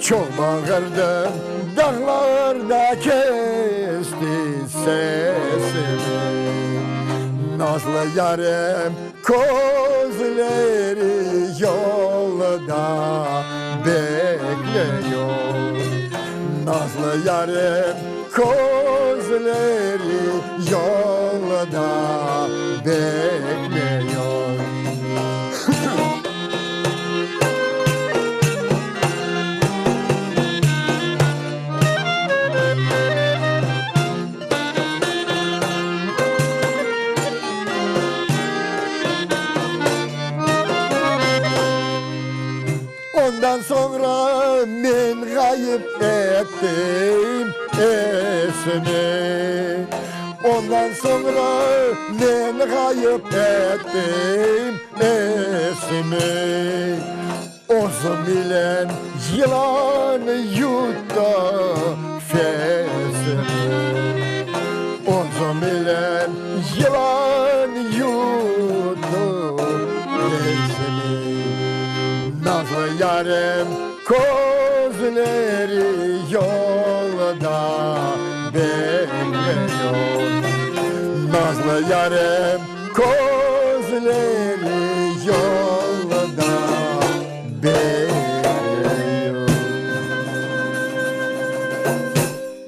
Çoq bağırdım, dağlar da kesti sesimi. Nazlı yarem közleri yolda bekliyor. Nazlı yarem közleri yolda bekliyor. Ondan soñra men ğayıp ettim esimi. Ondan soñra men ğayıp ettim esimi. Özüm ile yılan yuttı fesimi. Özüm ile yılan yuttı fesimi. Nazlı yarem közleri yolda bekliyor. Nazlı yarem közleri yolda bekliyor.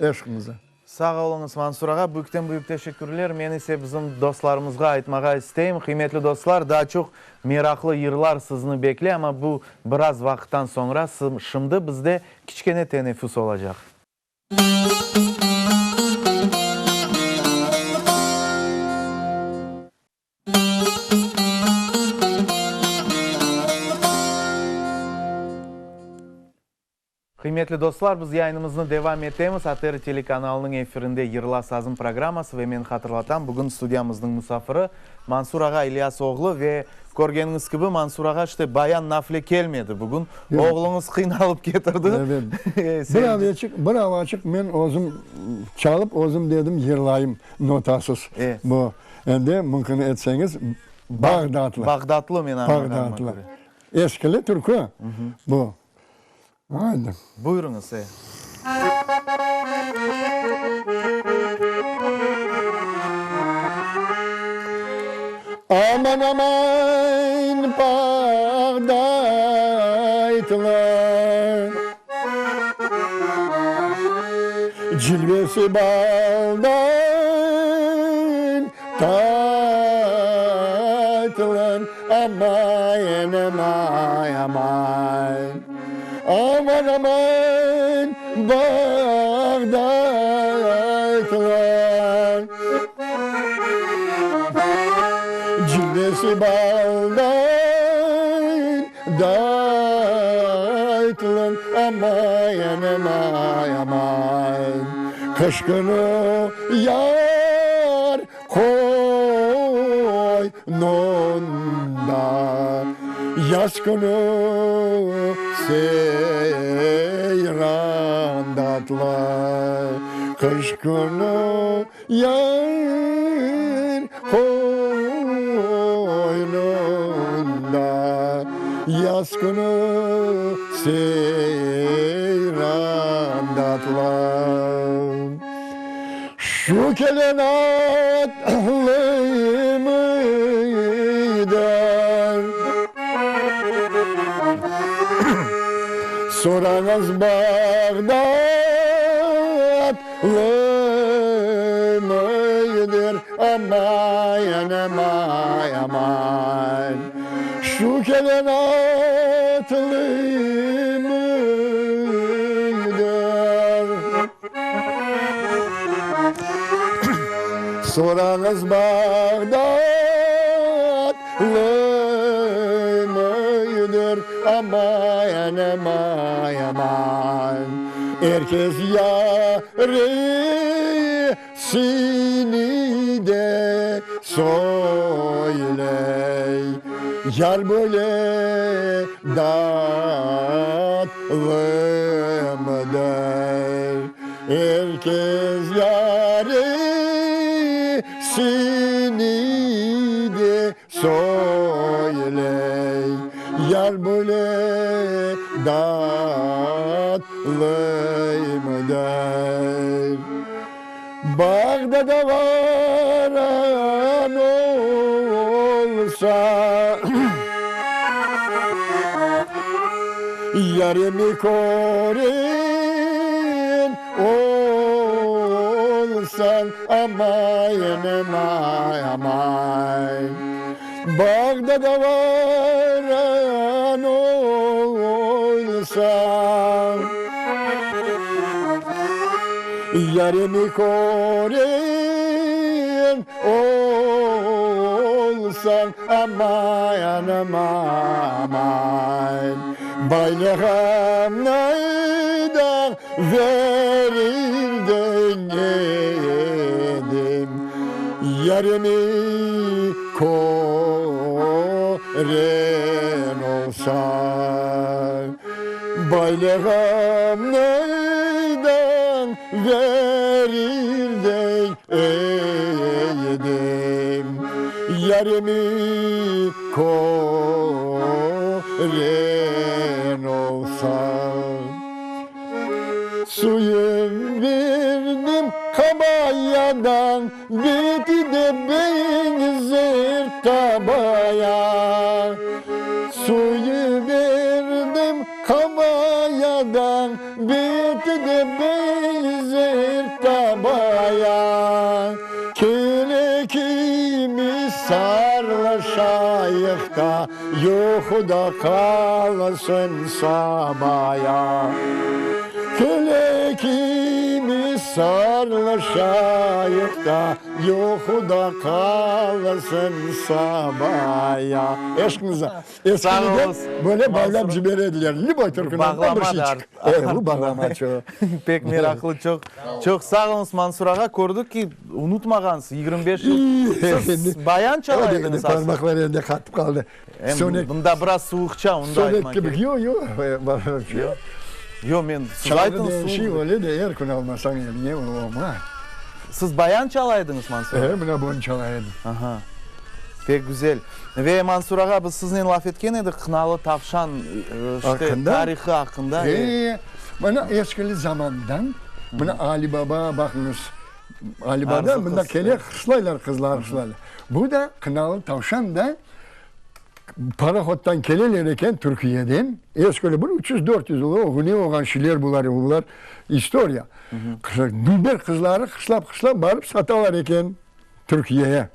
Eşqiñize. Sağ oluñız, Mansur ağa, büyükten büyük teşekkürler. Men ise bizim dostlarımızğa aytmağa isteyim, qıymetli dostlar, daa çoq meraqlı yırlar sizni bekley, amma bu biraz vaqıttan soñra, şimdi bizde kiçkene teneffüs olacaq. Qıymetli dostlar, biz yayınımıznı devam etemiz. ATR telekanalınıñ efirinde Yırla sazım programması ve men hatırlatam, bugün studiyamıznıñ musafiri Mansur ağa İlyas oğlu ve körgeniñiz kibi Mansur ağa işte bayan nafle kelmedi bugün. Oğluñız qıynalıp ketirdi. Evet. Bir aveçik, bir avaçıq men özüm çalıp özüm dedim yırlayım notasız. Bu endi mümkün etseñiz Bağdatlı. Bağdatlı men añlağanıma köre. Bağdatlı. Eskili türkü bu. Haydi. Buyurıñız, e. Aman, aman, Bağdatlı. Cilvesi baldan tatlı. Aman, aman, aman, aman, aman, Bağdatlar. Cilvesi baldan tatlı, aman, aman, aman, Qış künü yar Qoynunda yaz künü seyran tatlı, Qış künü yar qoynunda yaz künü seyran tatlı. Şu kelen atlı mıydı? Sorañız Bağdatlı mıydır? Aman, aman, aman. Şu kelen atlı mıydır? Sorañız Bağdatlı mıydır? Aman, aman, aman. Er kes yaresini de söyley, Yar böyle tatlı mıdır? Er kes yaresini de söyley, Yar böyle tatlı mıdır? Bağdada varan olsa, Yarimi kören olsañ, Aman, aman, aman. Bağdada varan olsañ, Yarimi kören olsañ. olsañ, aman, aman, Baylığımnı da verirdim edim, Yarimi kören olsañ. Baylığımnı da verirdim edim, Yarimi kören olsañ. Suyun berdim qabayadan, Beti de beñzer tabaya. Suyun berdim qabayadan, Beti de beñzer tabaya. Kele kimi sarlaşayıq da, Yuquda qalasın sabaya. Kele kimi sarlaşayıq da, Yuquda qalasın sabaya. Eşqiñize. Eskiden böyle bağlap cibere ediler. Lüboy türkünden bir şey çıq. E, bu bağlama çoq. Pek meraqlı, çoq. Çoq sağ oluñız, Mansur ağa. Kördik ki, unutmağansız, 25 yıl. Siz bayan çala ediñiz aslında. Parmaqlar endi qatıp qaldı. Em bunda biraz suvuqça, onu da aytmaq kerek. Yoq, yoq. Yoq, men, siz aytıñız, suvuq. Çalğı şey öyle de, er kün almasañ eliñe, olmaz. Siz bayan çala ediñiz, Mansur ağa? E, mına bunı çala edim. Aha. Pek güzel. Ve Mansur ağa, biz siznen laf etken edik Qınalı tavşan işte tarihı aqqında. E, mına eskili zamandan, mına Ali Baba, baqıñız, Ali Baba mında kele, hırslaylar qızlar, hırslaylar. Bu da Qınalı tavşan da parohoddan keleler eken Türkiyeden, eskili bir 300-400 yıl ögüne olğan şeyler bular, bular istoriya. Dülber qızları hırslap-hırslap barıp satalar eken. Türkiyeye.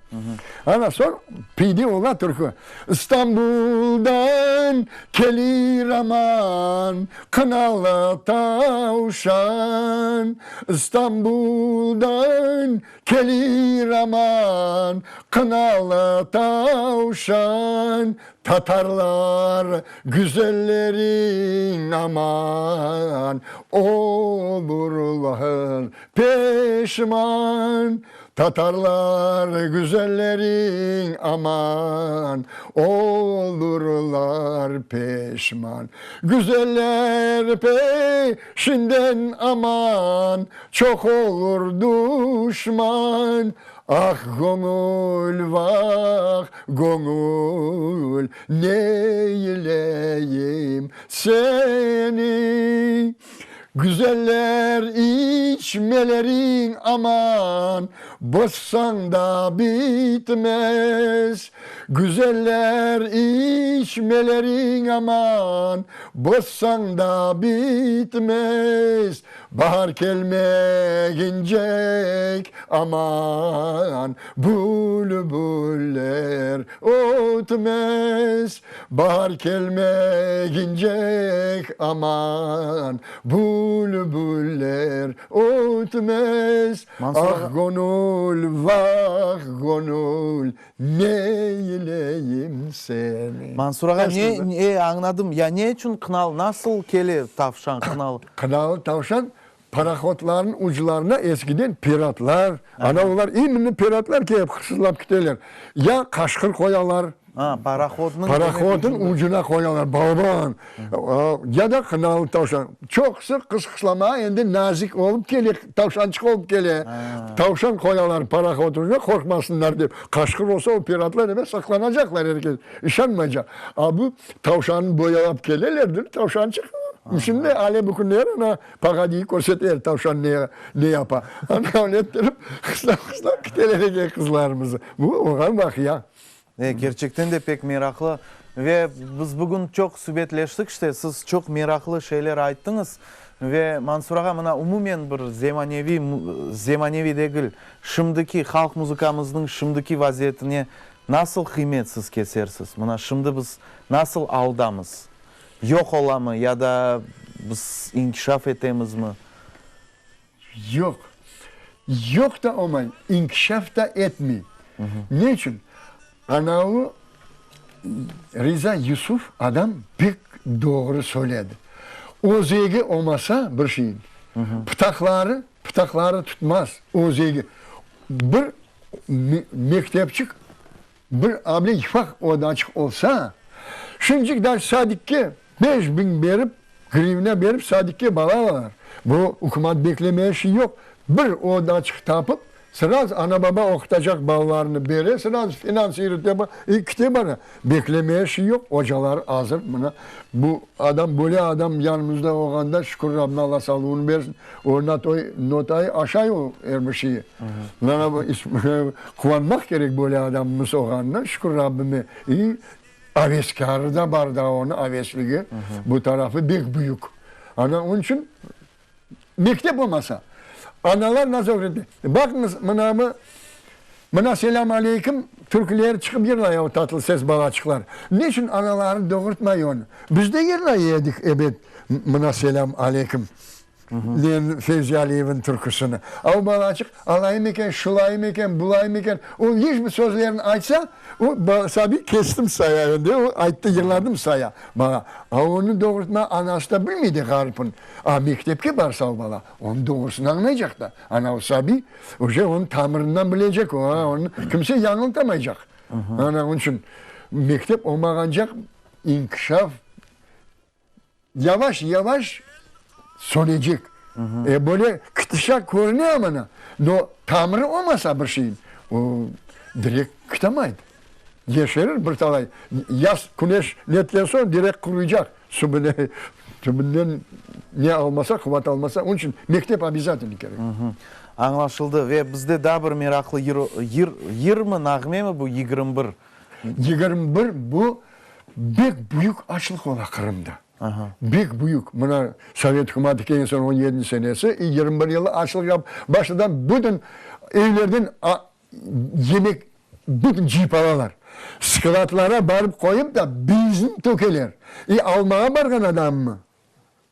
Ana soñ peyda ola türkü. İstanbuldan kelir aman qınalı tavşan, İstanbuldan kelir aman qınalı tavşan, Tatarlar güzellerin aman olurlar peşman. Tatarlar güzellerin aman olurlar peşman. Güzeller peşinden aman çoq olur duşman. Ah, göñül, vah, göñül, neyleyim seni? Güzeller içmeleriñ aman, bozsañ da bitmez. Güzeller içmeleriñ aman, bozsañ da bitmez. Bahar kelmegincek aman, bülbüller ötmez. Bahar kelmegincek aman, bülbüller ötmez. Ah, gönül, vah, gönül, neyleyim seni. Mansur ağa, ne, ne, añladım, ya ne içün qınalı, nasıl kele tavşan qınalı? Qınalı tavşan Parohodlarnıñ uclarına eskiden piratlar, ana olar iminni piratlar kelip hırsızlap kiteler. Ya qaşqır qoyalar. A, parohodnıñ. Parohodnıñ ucuna qoyalar, balaban. Ya da qınalı tavşan. Çoqusı qız qıslamağa endi nazik olıp kele, tavşançıq olıp kele. Tavşan qoyalar parohod ucuna, qorqmasınlar dep. Qaşqır olsa, o piratlar ebet saqlanacaqlar, er kes işanmaycaq. A bu tavşannı boyalap kelelerdir, tavşançıq. Şimdi ale bu künler ana Pagadiy körseter tavşan ne ne yapa. Ana öyle ettirip qıslap-qıslap kiteler eken qızlarımızı. Bu olğan vaqia. E, kerçekten de pek meraqlı. Ve biz bugün çoq subetleştik, işte, siz çoq meraqlı şeyler ayttıñız. Ve Mansur ağa, mına umumen bir zemaneviy, zemaneviy degil, şimdiki halq muzıkamıznıñ şimdiki vaziyetine nasıl qıymet siz kesersiz? Mına şimdi biz nasıl aldamız? Yoq olamı ya da biz inkişaf etemizmi? Yoq. Yoq da olmay, inkişaf da etmey. Ne içün? Anavı Riza Yusuf adam pek doğru söyledi. Özegi olmasa bir şeyin, pıtaqları, pıtaqları tutmaz, özegi. Bir mektepçik, bir able yufaq odaçıq olsa, şimcik daş sadikke 5000 berip, grivna berip sadikke bala alalar. Bu ükümat beklemeye şey yoq. Bir odaçıq tapıp, Sraz ana-baba oqutacaq balalarını bere, sraz finans yürüte, i kite bara. Beklemeye şey yoq, ocalar azır. Mına bu adam, böyle adam yanımızda olğanda, şükür Rabbime, Alla sağlığını bersin, o natoy, notayı aşay o er bir şeyi. Mına bu quvanmaq kerek böyle adamımız olğanına, şükür Rabbime. İ aveskârı da bar daa onıñ, avesligi bu tarafı bek büyük. Ana, onıñ içün Mektep olmasa, analar nasıl ögrete? Baqıñız, mınavı, mına Selâm aleyküm türküleri çıqıp yırlay o tatlı ses balaçıqlar. Ne içün anaları doğurtmay onı? Biz de yırlay edik, ebet, mına Selâm aleyküm diyen Fevzi Aliyevniñ türküsini. A o balaçıq alayım eken, şulayım eken, bulayım eken, o iç bir sözlerini aytsa, o sabiy kestim saya endi, o ayttı, yırladım saya bala. A onı doğurtma anası da bilmey de ğaripin. A mektepke barsa o bala, onıñ doğrusını añlaycaq da. Ana o sabiy uje onıñ tamırından bilecek, o, onı kimse yañıltamaycaq. Ana, onıñ içün mektep olmağancaq inkişaf yavaş-yavaş sönecek. E, böyle kitişat körüne amana, no tamırı olmasa bir şeyin, o direkt kitamaydı. Yeşerir bir talay. Yaz küneş netken soñ direkt quruycaq. Tübüne, tübünden ne almasa, quvat almasa. Onıñ içün mektep obязательno kerek. Añlaşıldı. Ve bizde daa bir meraqlı yır, yır, yırmı, nağmemi bu 21? 21 bu bek büyük açlıq ola Qırımda. Bek büyük. Mına Sovet hükümeti kelgen soñ on yedinci senesi, i 21 yılı açlıq yap, baştadan bütün evlerden yemek bütün cıyıp alalar. Skladlara barıp qoyıp da benzin tökeler. I almağa barğan adamnı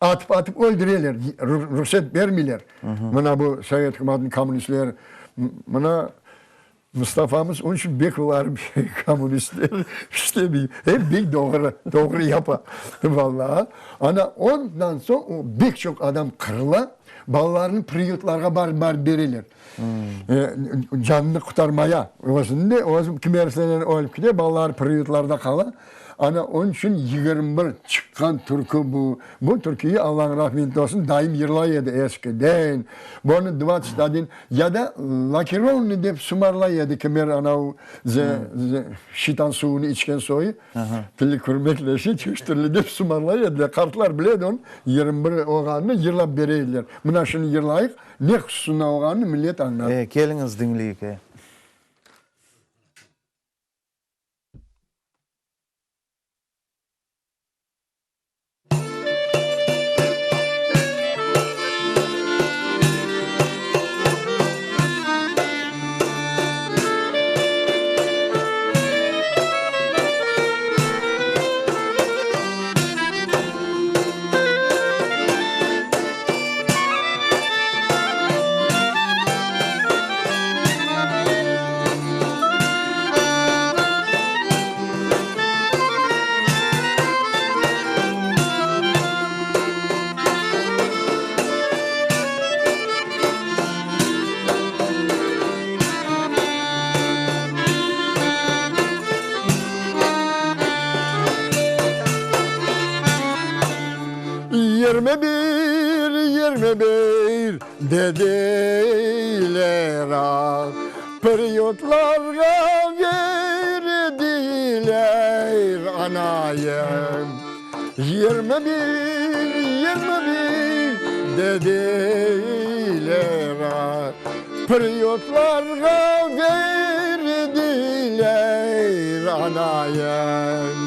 atıp-atıp öldüreler, ruhset bermeyler. Mına bu Sovet hükümetiniñ kommunistleri, mına Mustafamız, onıñ içün bek olar kommunistler işlemey, hep bek doğru, doğru yapa, vallaha. Ana ondan soñ o bek çoq adam qırıla, balalarını priyutlarğa barıp-barıp bereler. Canını qurtarmaya, özüni de, özü kimerseler ölip kete, balaları priyutlarda qala. Ana, onıñ içün 21 çıqqan türkü bu. Bu türküyi, Allanıñ rahmeti olsun, dayım yırlay edi eskiden. Bunı dvadtsat odin, ya da lakirovnıy dep sumarlay edi kimer anav ze, ze, şitan suvunı içken soyu. Tilli kürmekle şey, çeşit türlü dep sumarlay ediler. Qartlar bile edi onı, 21 olğanını yırlap bere ediler. Mına şunı yırlayıq. Ne hususında olğanını millet añlar. E, keliñiz diñleyik, e. 21, 21 dediler ah, Priyutlarğa verdiler anayım. 21, 21 dediler ah, Priyutlarğa verdiler anayım.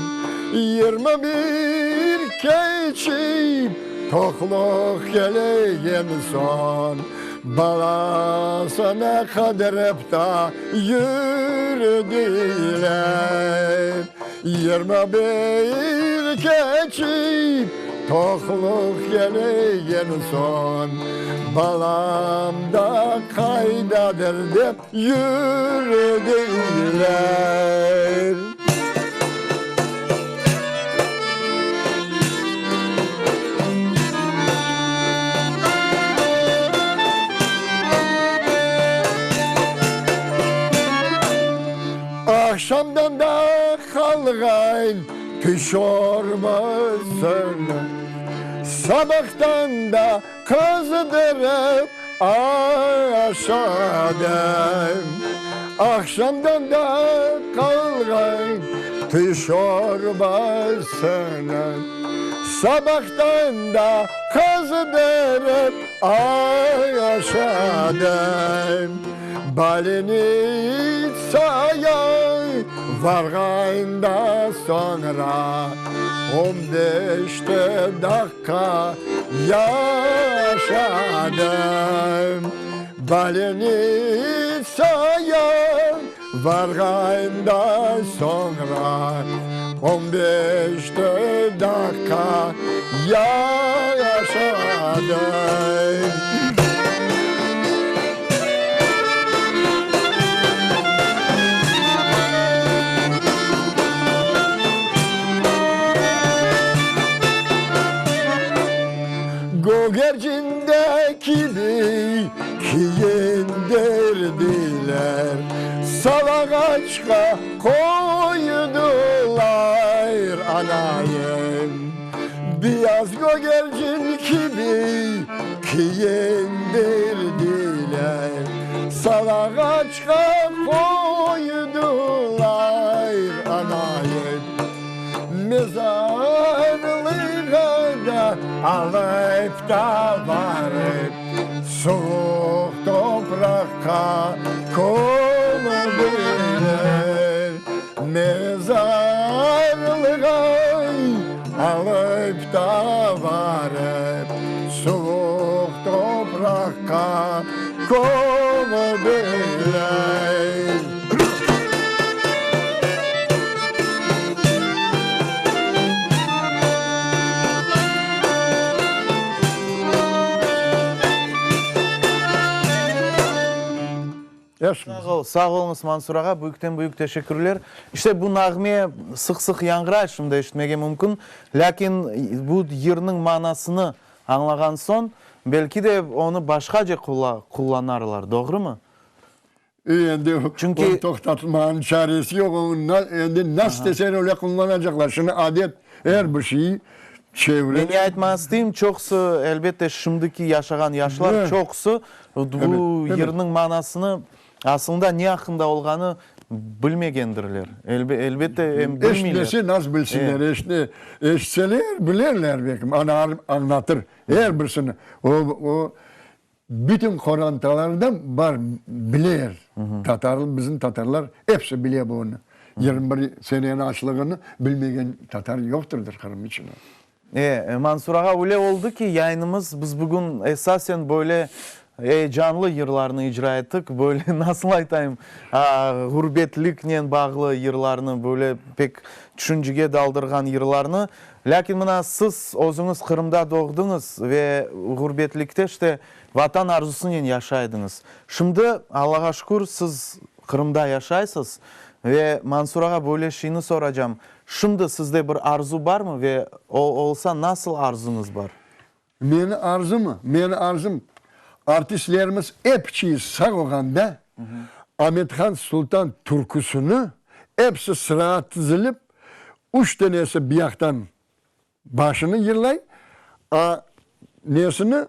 21 keçip toqluq kelgen soñ, Balasını qıdırıp da yürdiler. 21 keçip, toqluq kelgen soñ, Balam da qaydadır dep yürediler. Aqşamdan da qalğan tüş orbasını, Sabahtan da qızdırıp aşadım. Aqşamdan da qalğan tüş orbasını, Sabahtan da qızdırıp aşadım. Bolnitsaya varğanda soñra on beşte daqqa yaşadım. Bolnitsaya varğanda soñra on beşte daqqa yaşadım. Gögercinde kibi kiyindirdiler, Salağaçqa qoydular anayım. Beyaz gögercin kibi kiyindirdiler, Salağaçqa qoydular anayım. Mezarlığa da alıp da barıp, Suvuq topraqqa kömdiler. Mezarlığa alıp da barıp, Suvuq topraqqa kömdiler. Sağ oluñız, Mansur ağa, büyükten-büyük teşekkürler. İşte bu nağme sıq-sıq yañğıray, şimdi eşitmege mümkün. Lâkin bu yırnıñ manasını añlağan soñ, belki de onı başqace qullanarlar, doğrumı? Endi onı toqtatmanıñ çaresi yoq, onı endi nasıl deseñ öyle qullanacaqlar. Şimdi adet, er bir şey çevre. Men ne aytmağa isteyim, çoqusı, elbette, şimdiki yaşağan yaşlar, çoqusı bu yırnıñ manasını, aslında ne aqqında olğanı bilmegendirler. Elbette, em bilmeyler. Eşitmese nasıl bilsinler, eşitseler bilirler belki, ana añlatır er birisini. O, o Bütün qorantalarda bar, biler. Tatar, bizim tatarlar episi bile bunı. 21 seneniñ açlığını bilmegen tatar yoqtırdır Qırım içinde. E, Mansur ağa, öyle oldı ki, yayınımız, biz bugün esasen böyle eyecanlı yırlarnı icra ettik, böyle, nasıl aytayım, ğurbetliknen bağlı yırlarnı, böyle pek tüşüncege daldırğan yırlarnı. Lâkin mına siz özüñiz Qırımda doğdıñız ve ğurbetlikte işte Vatan arzusınen yaşaydıñız. Şimdi, Allağa şükür, siz Qırımda yaşaysız ve Mansur ağa böyle şeyni soracam, şimdi sizde bir arzu barmı ve o olsa nasıl arzuñız bar? Meni arzumı? Meni arzum, artistlerimiz epçiyi sağ olğanda Amethan Sultan türküsini episi sırağa tizilip, üç tenesi bir yaqtan başını yırlay, a nesini,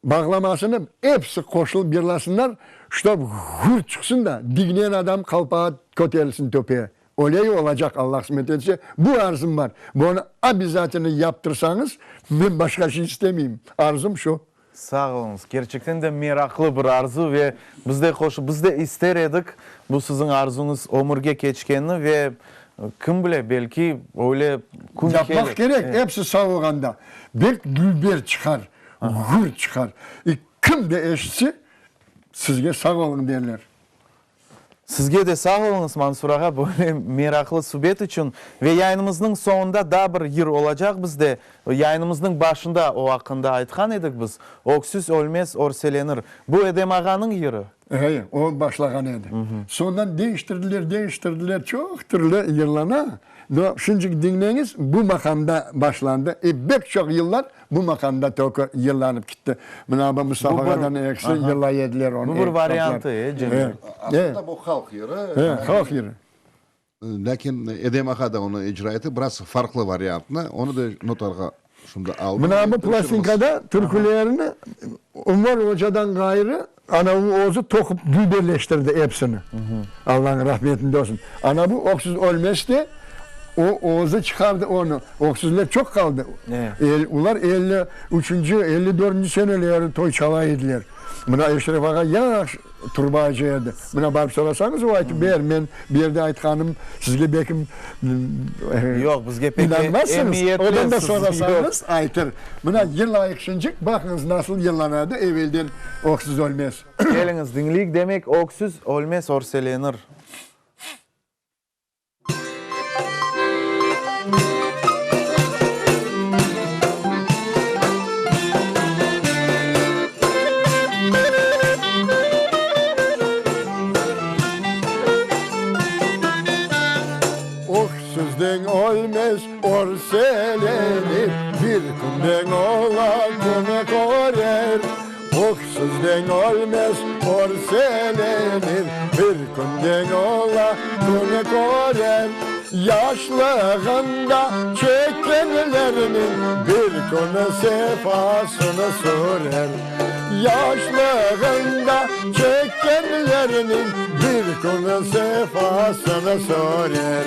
bağlamasını episi qoşulıp yırlasınlar, ştob gür çıqsın da, diñleyen adam qalpağı köterilsin töpeye. Öyle olacaq, Alla qısmet etse, bu arzum bar. Bunı obязательno yaptırsañız, men başqa şey istemeyim. Arzum şu. Sağ oluñız. Kerçekten de meraqlı bir arzu ve biz de qoşup, biz de ister edik bu siziñ arzuñız ömürge keçkenini ve kim bile, belki öyle kün kelir. Yapmaq kerek, episi sağ olğanda. Bek dülber çıqar, gür çıqar. İ kim de eşitse, sizge sağ oluñ derler. Sizge de sağ oluñız, Mansur ağa, böyle meraqlı subet içün. Ve yayınımıznıñ soñunda daa bir yır olacaq bizde. Yayınımıznıñ başında o aqqında aytqan edik biz, Öksüz ölmez, örselenir. Bu Edem ağanıñ yırı. E, o başlağan edi. Soñdan deñiştirdiler, deñiştirdiler, çoq türlü yırlana. No, şıncık diñleñiz, bu maqamda başlandı. E, bek çoq yıllar bu maqamda toki yırlanıp kitti. Mına bu Mustafa ağadan ekisi yırlay ediler onı. Bu bir variantı, e, Cemil? E, Aslında bu halq yırı. E, halq yırı. Lâkin Edem ağa da onı icra etti, biraz farqlı variantnı. Onı da notağa şimdi aldım. Mına bu plastinkada türkülerini Ümer ocadan ğayrı ana o özü toqup dülberleştirdi epsini. Allanıñ rahmetinde olsun. Ana bu Öksüz ölmez de o özü çıqardı onı. Öksüzler çoq qaldı. Olar 53-nci, 54-nci seneleri toy çala ediler. Mına Eşref ağa yaş turbacı edi. Mına barıp sorasañız, o aytıp berer, men bu yerde aytqanım sizge belkim Yoq, bizge pek inanmazsıñız. emiyetli. Odan da sorasañız, aytır. Mına yırlayıq şıncık, baqıñız nasıl yırlanadı evelden Öksüz ölmez. Keliñiz, diñleyik, demek, Öksüz ölmez, örselenir. Öksüzden ölmez, örselenir, Bir künden ola künü körer. Öksüzden ölmez, örselenir, Bir künden ola künü körer. Yaşlığında çekkenleriniñ Bir künü sefasını sürer. Yaşlığında çekkenleriniñ Bir künü sefasını sürer.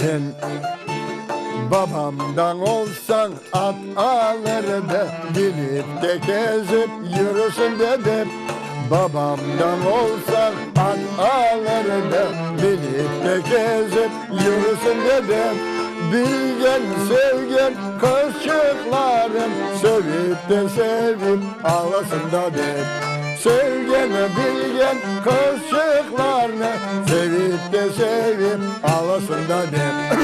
Men babamdan olsañ at alırdı, Minip de kezip yürüsün dedim. Babamdan olsañ at alırdı, Minip de kezip yürüsün dedim. Bilgen, sevgen qızçıqlarım, Sevip de sevip alasın da dep. Sevgen, bilgen qızçıqlarnı, Sevip de sevip alasın da dep.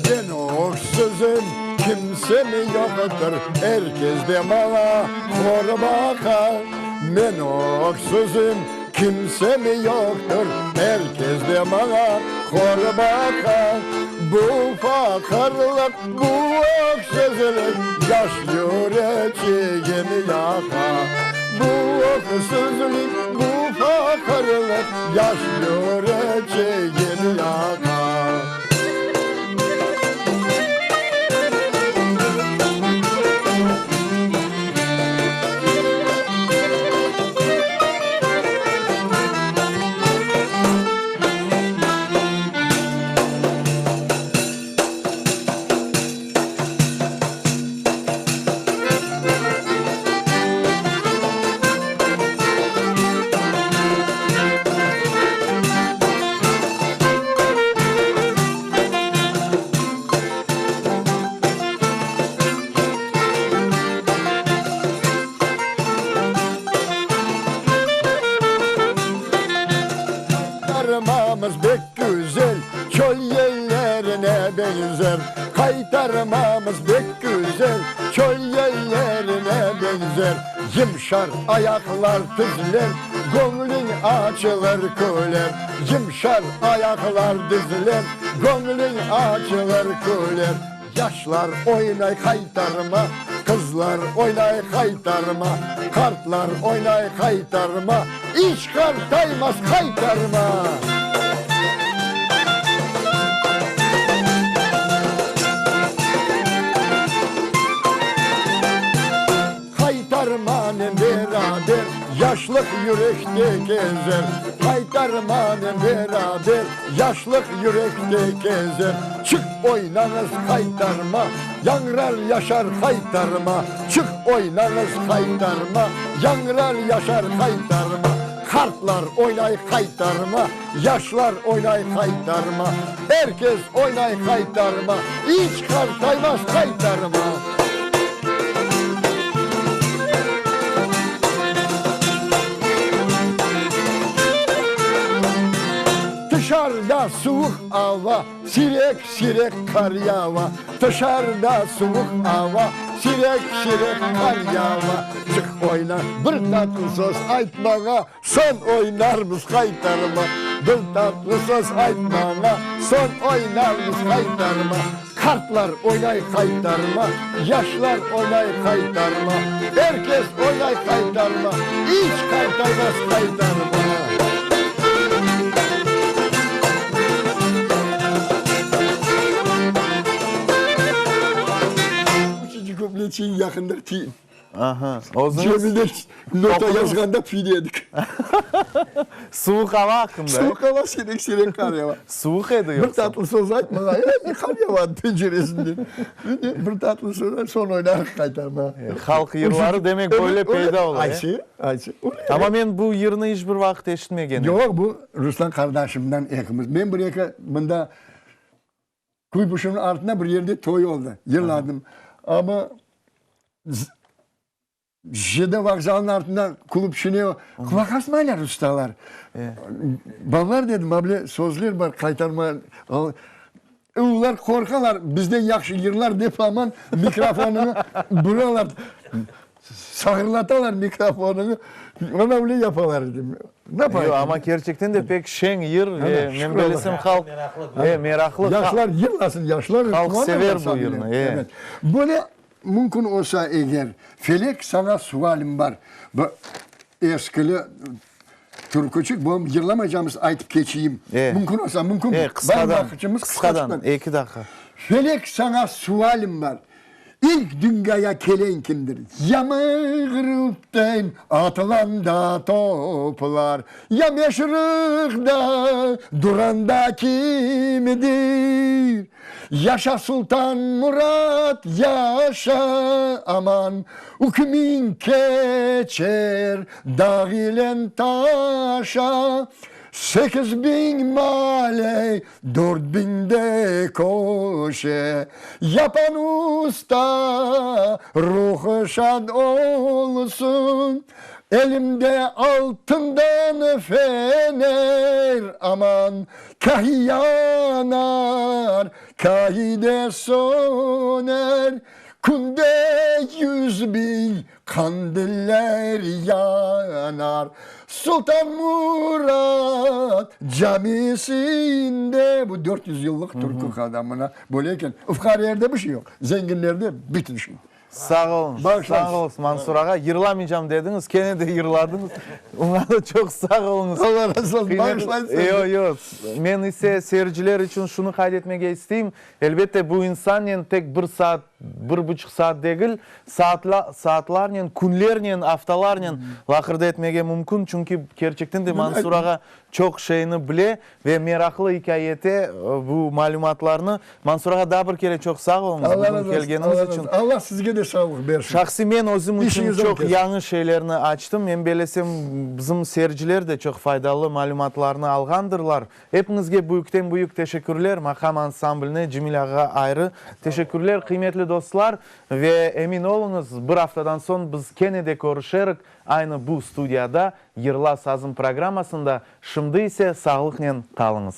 Ben öksüzim, kimsem yoqtır, Er kes de maña hor baqa. Men öksüzim, kimsem yoqtır, Er kes de maña hor baqa. Bu faqırlıq, bu öksüzlik Yaş yüreçigimi yaqa. Bu öksüzlik, bu faqırlıq Yaş yüreçigimi yaqa. Qaytarmamız bek güzel, çöl yellerine beñzer. Qaytarmamız bek güzel, çöl yellerine beñzer. Yımşar ayaqlar tizler, göñlüñ açılır küler. Yımşar ayaqlar dizler, göñlüñ açılır küler. Yaşlar oynay qaytarma, qızlar oynay qaytarma, qartlar oynay qaytarma, iç qartaymaz qaytarma. Qaytarmanen beraber. Yaşlıq yürekte kezer, Qaytarmanen beraber, Yaşlıq yürekte kezer. Çıq oynañız qaytarma, Yañrar yaşar qaytarma, Çıq oynañız qaytarma, Yañrar yaşar qaytarma. Qartlar oynay qaytarma, Yaşlar oynay qaytarma, Er kes oynay qaytarma, İç qartaymaz qaytarma. Tışarıda suvuq ava, Sirek-sirek qar yava. Tışarıda suvuq ava, Sirek-sirek qar yava. Çıq oyna, bir tatlı söz ayt maña, Soñ oynarmız qaytarma. Bir tatlı söz ayt maña, Soñ oynarmız qaytarma. Qartlar oynay qaytarma, Yaşlar oynay qaytarma, Er kes oynay qaytarma, İç qartaymaz qaytarma. Üçünci kupletçiñ yaqında ti. Aha, özüñiz Cemilde nota yazğanda pide edik. Suvuq ava aqqında, e? Suvuq ava, siyrek-siyrek qar yava. Suvuq edi yoqsa? Bir tatlı söz ayt maña, e, qar yava penceresinden. Bir tatlı söz ayt, soñ oynarıq qaytarma. Halq yırları demek böyle peyda ola, e? Aytşı, aytşı. Amma men bu yırnı iç bir vaqıt eşitmegen edim. Yoq, bu Ruslan qardaşımdan ekimiz. Men bir-eki mında Kuybışevniñ artında bir yerde toy oldı, yırladım. Amma JD vokzalınıñ artında klub şine qulaq asmaylar ustalar. Balalar dedim, mable sözler bar, qaytarma. Olar qorqalar, bizden yahşı yırlar dep aman mikrofonını buralar. Sağırlatalar mikrofonını, ona öyle yapalar edi. Ne yapayım? Yoq, amma kerçekten de pek şeñ yır ve men bilesem halq, e, meraqlı. Yaşlar yırlasın, yaşlar Halq sever bu yırnı, e. Evet. Böyle mümkün olsa eger, Felek, saña sualim bar. Bu eskili türküçik, bu yırlamaycamız, aytıp keçeyim. E. Mümkün olsa, mümkün. E, qısqadan, Bar vaqıtımız qısqadan, eki daqqa. Felek, saña sualim bar. İlk dünyaya kelen kimdir? Ya mağrıpten atılanda toplar, Ya meşrıqda duranda kimdir? Yaşa Sultan Murat, yaşa aman, Ükmüñ keçer dağ ilen taşa. 8000 male, 4000 de köşe, Yapan usta ruhı şad olsun. Elimde altından fener, aman, Kahi yanar, kahi de söner. Künde 100.000 Qandiller yanar Sultan Murat camisinde. Bu 400 yıllıq türkü qadam mına böyle eken. Ufqarelerde bir şey yoq, zenginlerde bütün şey. Sağ oluñız, sağ oluñız Mansur ağa. Yırlamaycam dediñiz, kene de yırladıñız. Oña da çoq sağ oluñız. Allah razı olsun, bağışlaysız. Yoq, yoq. Men ise seyirciler içün şunı qayd etmege isteyim. Elbette, bu insannen tek bir saat, bir buçuq saat degil, saatlarnen, künlernen, aftalarnen laqırdı etmege mümkün, çünki kerçekten de Mansur ağa çoq şeyni bile ve meraqlı ikâye ete bu malümatlarnı. Mansur ağa, daa bir kere çoq sağ oluñız bugün kelgeniñiz içün. Allah sizge de sağlıq bersin. Şahsiy men özüm içün çoq yañı şeylerni açtım. Men belesem, bizim seyirciler de çoq faydalı malümatlarnı alğandırlar. Epiñizge büyükten büyük teşekkürler, Maqam ansambline, Cemil ağağa ayrı teşekkürler, qıymetli dostlar, ve emin oluñız, bir aftadan soñ biz kene de körüşerik aynı bu studiyada, Yırla sazım programmasında, şimdi ise sağlıqnen qalıñız.